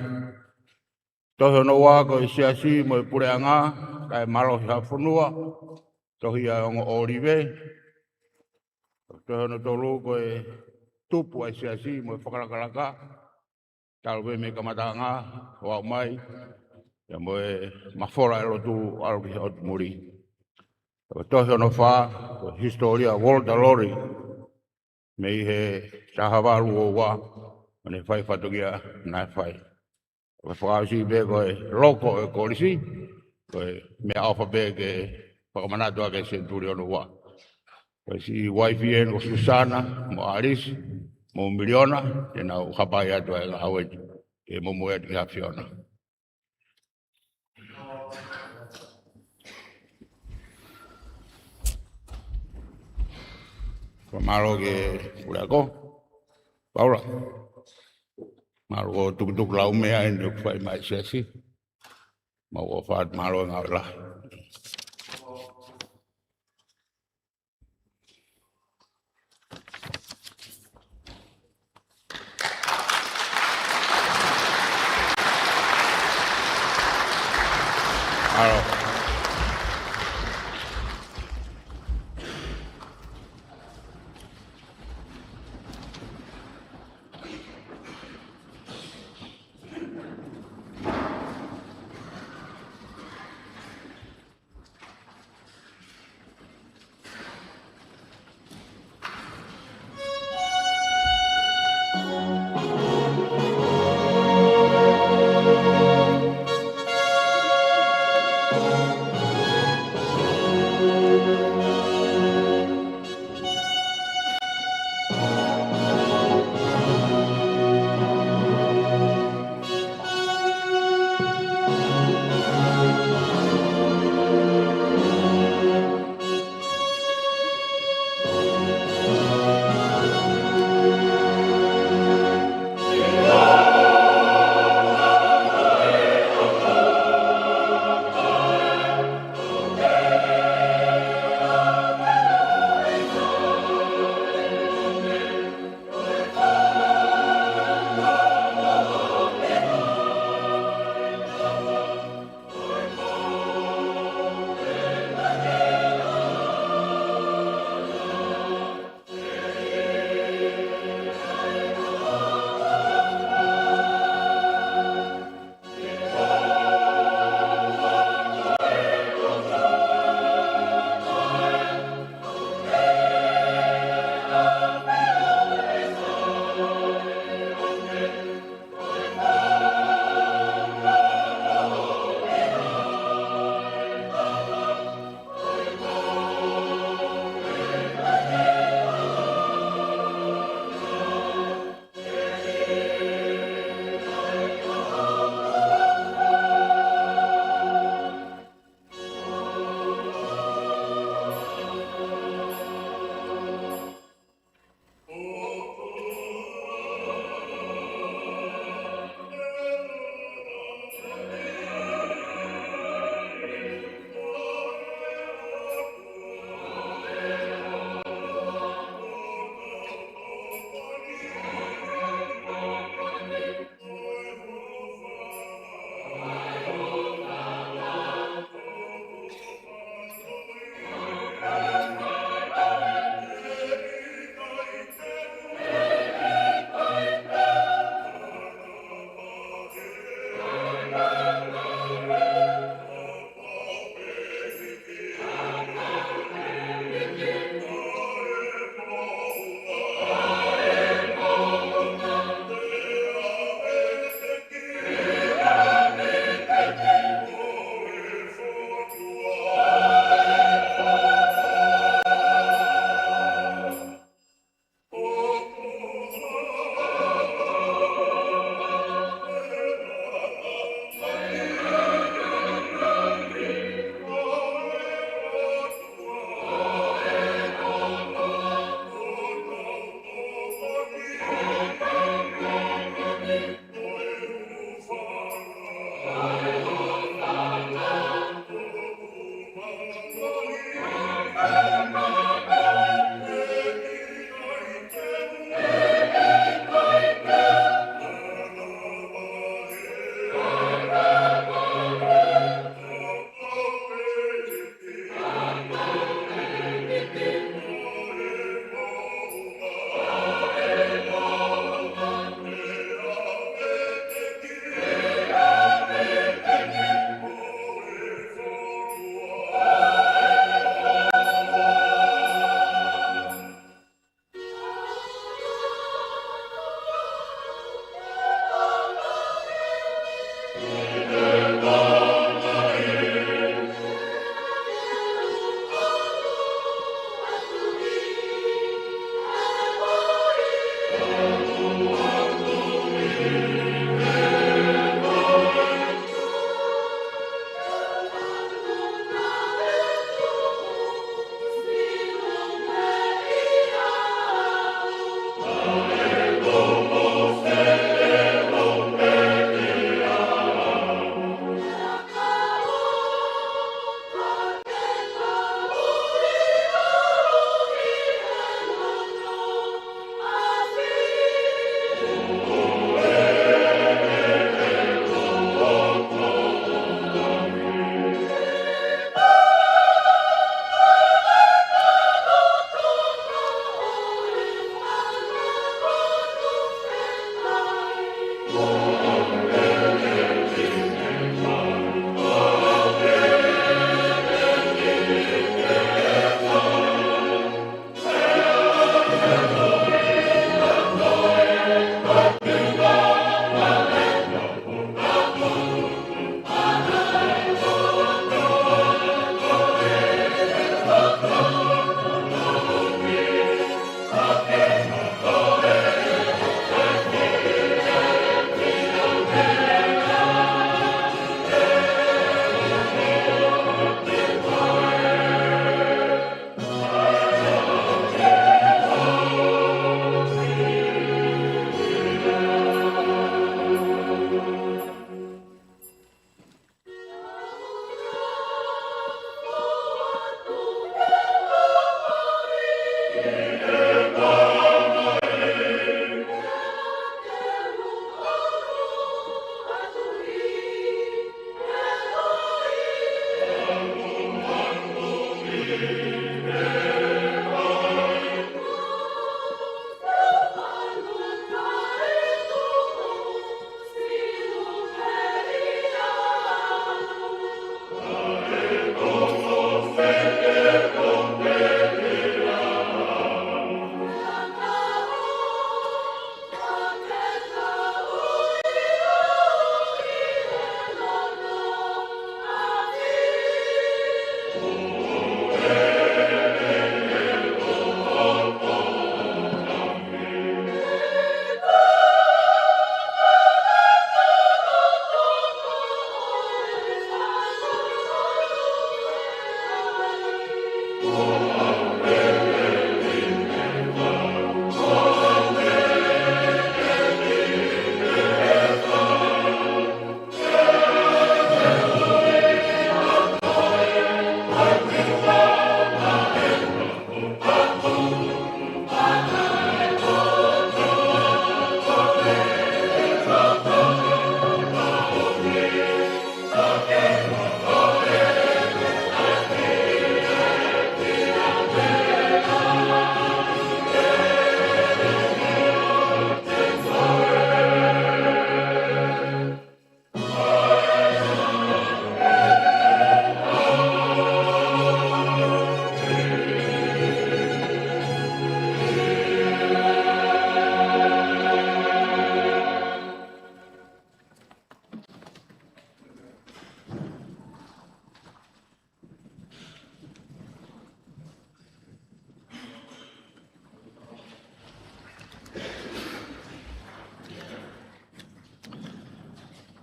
Tohi hono ua ko e Siasi mo e Puleʻanga, kae mālohi ha fonua, tohi ʻa e ongo ʻōlive. Tohi hono tolu ko e tupu ʻa e Siasi mo e fakalakalaka, talu pē mei he kamataʻanga ʻo aʻu mai, ia mo e mafola e lotu ʻalu ki he ʻotu muli. Ko e tohi hono fā, ko e hisitōlia Walter Lori, mei he taha valu ua ua, ʻo ne fai fatongia naʻe fai. Ko e fakaʻosi pē ko e loko e kolisi, ko e meʻaʻofa pē ke fakamanatu ʻaki e senituli hono ua. Ko e siʻi uaifi eni ko Susana, mo Alisi, mo Miliona, te nau hapai atu ʻa e ngāue ni, ke momoi atu ki he ʻAfiona. Ko e mālō ki he puleako. Paula. Mālō ko e tukutuku lau meʻa eni ʻoku fai mai Siasi. Mau ʻofa atu, mālō e ngāue lahi. Mālō.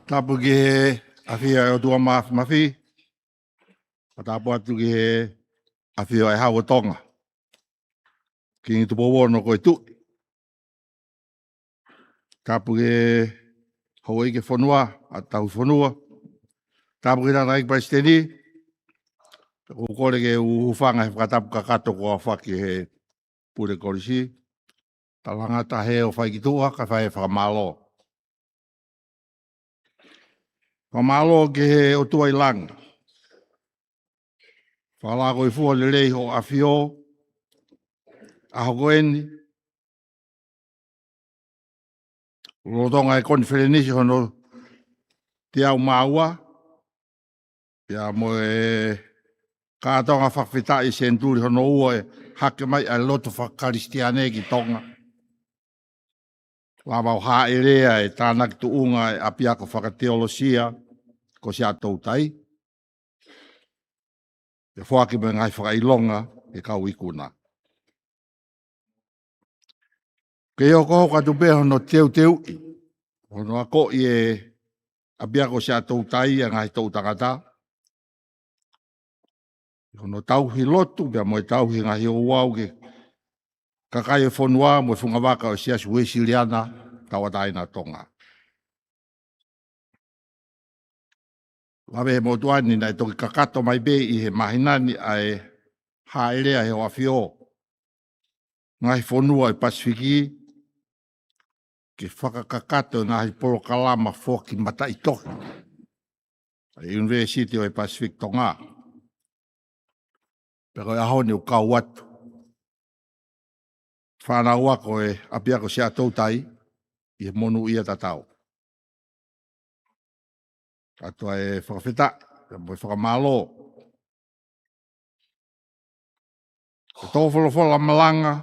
Tapu ki he ʻafio ʻa e ʻOtua Māfimafi. Fakatapu atu ki he ʻafio ʻa e Hau ʻo Tonga. Kingi Tupou Ono ko e Tuʻi. Tapu ki he houʻeiki ʻo e fonua, ʻa e tauhi fonua. Tapu ki he Tangataʻeiki Palesiteni. ʻOku ou kole ke u hūfanga he fakatapu kakato kuo aofaki ʻe he Pule Kolisi. Talangata he ʻo fai ki tuʻa, kae fai e fakamālō. Fakamālō ki he ʻOtua ʻi langi. Fakalakoifua lelei hoʻo ʻafio ʻaho ko eni. Lolotonga e konifelenisi hono teau mā ua, pea mo e kātoanga fakafetaʻi senituli hono ua e hake mai ʻa e lotu fakakalisitiane ki Tonga. Lava ʻo hāʻelea e tānaki tuʻunga e ʻapiako fakateolosia ko Siaʻatoutai. ʻE foaki mo e ngaahi fakaʻilonga ki he kau ikuna. Kei hokohoko atu pē hono teuteuʻi, hono akoʻi e ʻapiako Siaʻatoutai ʻa e ngaahi toʻu tangata. Hono tauhi lotu, pea mo e tauhi ngaahi ouau ki he kakai e fonua, mo e fungavaka ʻo e Siasi Uēsiliana Tauʻatāina ʻo Tonga. Lave he motuʻa ni naʻe toki kakato mai pē ʻi he māhina ni ʻa e hāʻelea he ʻo ʻafio ngaahi fonua ʻi Pasifiki, ke fakakakato e ngaahi polokalama foaki mataʻitohi ʻa e University ʻo e Pacific Tonga. Pea ko e ʻaho ni ʻoku kau atu fānau ako e ʻapiako Siaʻatoutai ʻi he monūʻia tatau. ʻOatu ʻa e fakafetaʻi, mo e fakamālō. Ko e tō folofola malanga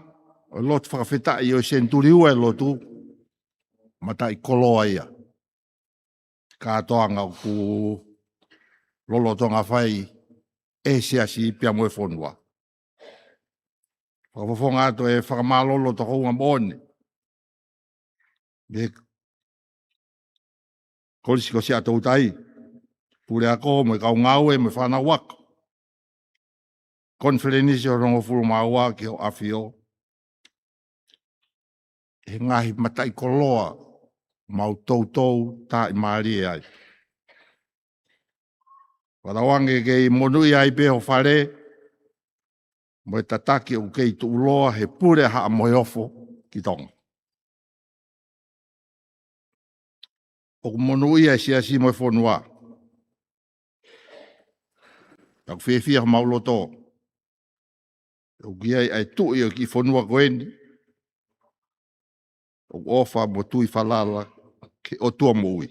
ʻo e lotu fakafetaʻi ʻo e senituli ua e lotu, mataʻikoloa ia. Kātoanga ʻoku lolotonga fai ʻe he siasi pea mo e fonua. Fakafofonga atu e fakamālō loto hounga moʻoni mei he Kolisi ko Siaʻatoutai, puleako mo e kau ngāue mo e fānau ako. Konifelenisi hono hongofulu mā ua ki hoʻo ʻafio. He ngaahi mataʻikoloa mau toutou tāʻimālie ai. Fakatauange kei monūʻia ai pē ho fale, mo e tataki ʻoku kei tuʻuloa he pule ʻa Haʻa Moheofo ki Tonga. ʻOku monūʻia e siasi mo e fonua. Pea ʻoku fiefia homau loto ʻOku ʻi ai ʻa e tuʻi ʻo e kiʻi fonua ko eni ʻoku ʻofa mo tui falala ki he ʻOtua moʻui.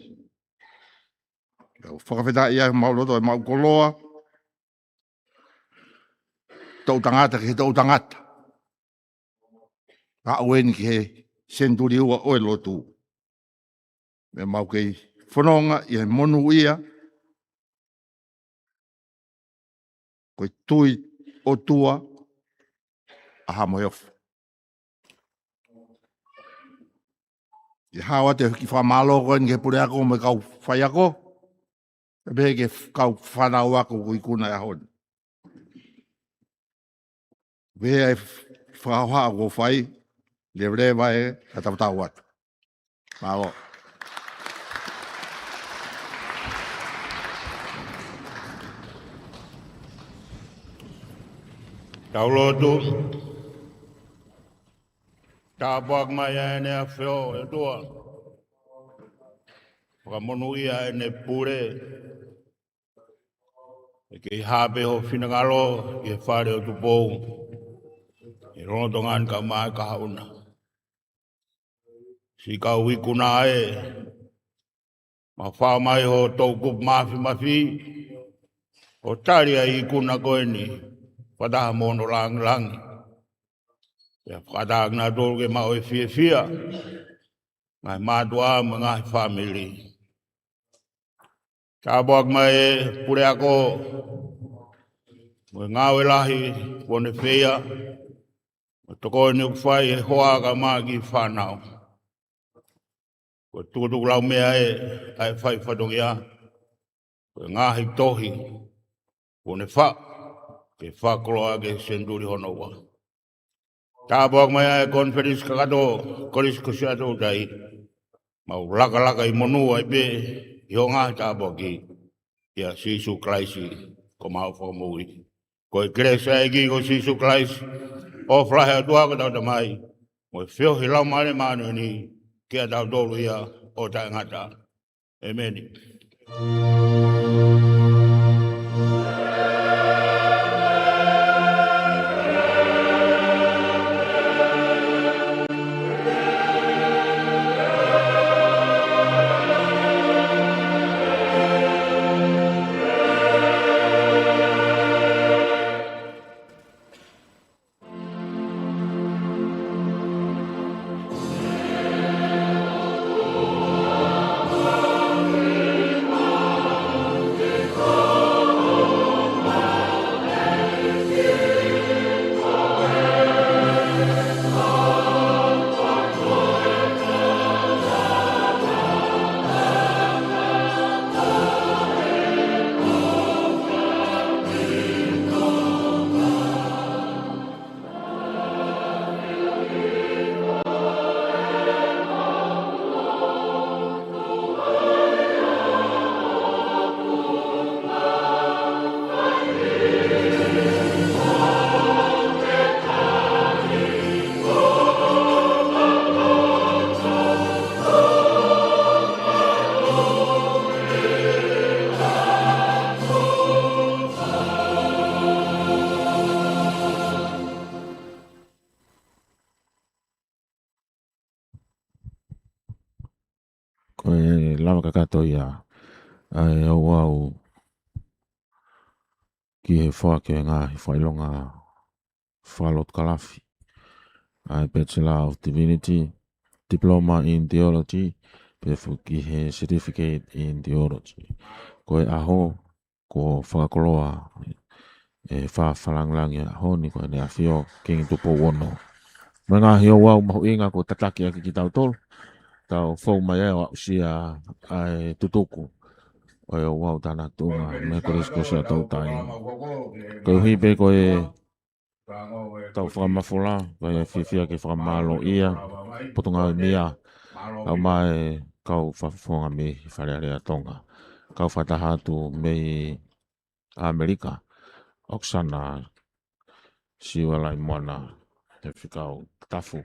ʻOku ou fakafetaʻi ai homau loto, ʻemau koloa, toʻu tangata ki he toʻu tangata. Aʻu eni ki he senituli ua ʻo e lotu. Meʻa mau kei fononga ʻi he monūʻia ko e tui ʻOtua ʻa Haʻa Moheofo. ʻI he hao atu e kiʻi fakamālō ko eni ki he puleako mo e kau faiako, pea pehē ki he kau fānau ako ʻoku ikuna he ʻaho ni. Pea ʻi he fakahohaʻa kuo fai, leveleva e ka tautau atu. Mālō. Tau lotu. Tāpuaki mai ʻa ʻEne ʻAfio ʻe ʻOtua. Fakamonūʻia ʻEne pule. ʻE kei hā pē ho finangalo ʻi he fale ʻo Tupou, ʻi he lolotonga ni kae ʻumaʻā e kahaʻu na. Siʻi kau ikuna ē, mau fai mai ho toʻukupu māfimafi, ʻo tali ʻa e ikuna ko eni, fakataha mo hono langilangi. Pea fakataha kinautolu ke maʻu e fiefia, ngaahi mātuʻa mo e ngaahi fāmili. Tāpuaki mai e puleako, mo e ngāue lahi kuo ne feia, mo e tokoni ʻoku fai he hoa kae ʻumaʻā e kiʻi fānau. Ko e tukutuku laumeʻa ē ʻa e fai fatongia, ko e ngaahi tohi kuo ne faʻu ke fakakoloa ki he senituli hono ua. Tāpuaki mai ʻa e konifelenisi kakato Kolisi ko Siaʻatoutai. Mau lakalaka ʻi monū ai pē ʻi hoʻo ngaahi tāpuaki, ʻia Sīsū Kalaisi ko homau Fakamoʻui. Ko e kelesi ʻa e ʻEiki ko Sīsū Kalaisi, ʻofa lahi ʻa e ʻOtua ko hotau Tamai, mo e feohi ʻa e Laumālie Māʻoniʻoni, ke ʻiate kitautolu ia ʻo taʻengata. ʻEmeni. Ko e lava kakato ia ʻa e ouau ki he foaki ʻo e ngaahi fakaʻilonga fakalotu kalafi, ʻa e Bachelor of Divinity, Diploma in Theology, pea foki he Certificate in Theology. Ko e ʻaho kuo fakakoloa ʻe he Faʻē Fakalangilangi ʻo e ʻaho ni ko ʻEne ʻAfio Kingi Tupou Ono. Mo e ngaahi ouau mahuʻinga kuo tataki ʻaki kitautolu, tau fou mai ai ʻo aʻusia ʻa e tutuku ʻo e ouau tānaki tuʻunga mei he Kolisi ko Siaʻatoutai. Koeʻuhi pē ko ʻetau fakamafola, ko e fiefia ke fakamālōʻia, Potungāue Mia, kae ʻumaʻā e kau fakafofonga mei Fale Alea Tonga. Kau fakataha atu mei ʻAmelika, ʻOkesana Siualai Moana, he fekau Tafu.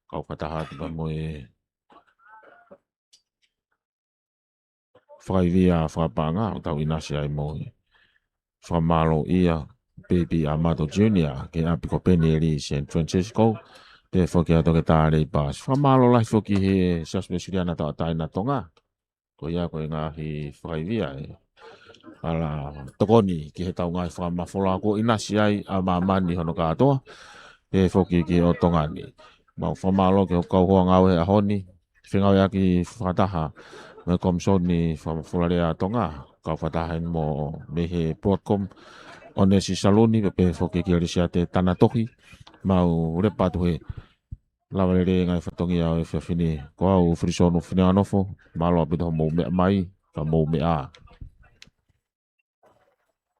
Kau fakataha atu pea mo e fakaivia fakapaʻanga ʻoku tau ʻinasi ai mo e fakamālōʻia Baby Amato Junior, ki he ʻapi ko Penieli San Francisco, pehē foki ʻa Toketā Leipasi. Fakamālō lahi foki he Siasi Uēsiliana Tauʻatāina Tonga. Ko ia ko e ngaahi fakaivia ē. ʻAla tokoni ki he tau ngaahi fakamafola kuo ʻinasi ai ʻa māmani hono kātoa. Pehē foki ki he ʻo Tonga ni. Mau fakamālō ki he kau hoa ngāue he ʻaho ni. Fengāueʻaki fakataha mo e Komisoni Fakamafolalea ʻa Tonga. Kau fakataha heni mo mei he Broadcom, ʻOnesi Saluni, pehē foki ki he Lisiate Tanatohi. Mau lepa atu he lava lelei ngaahi fatongia ʻo e efiafi ni. Ko au Filisonu Fineanofo, mālō ʻaupito hoʻomou meʻa mai, ka mou meʻa.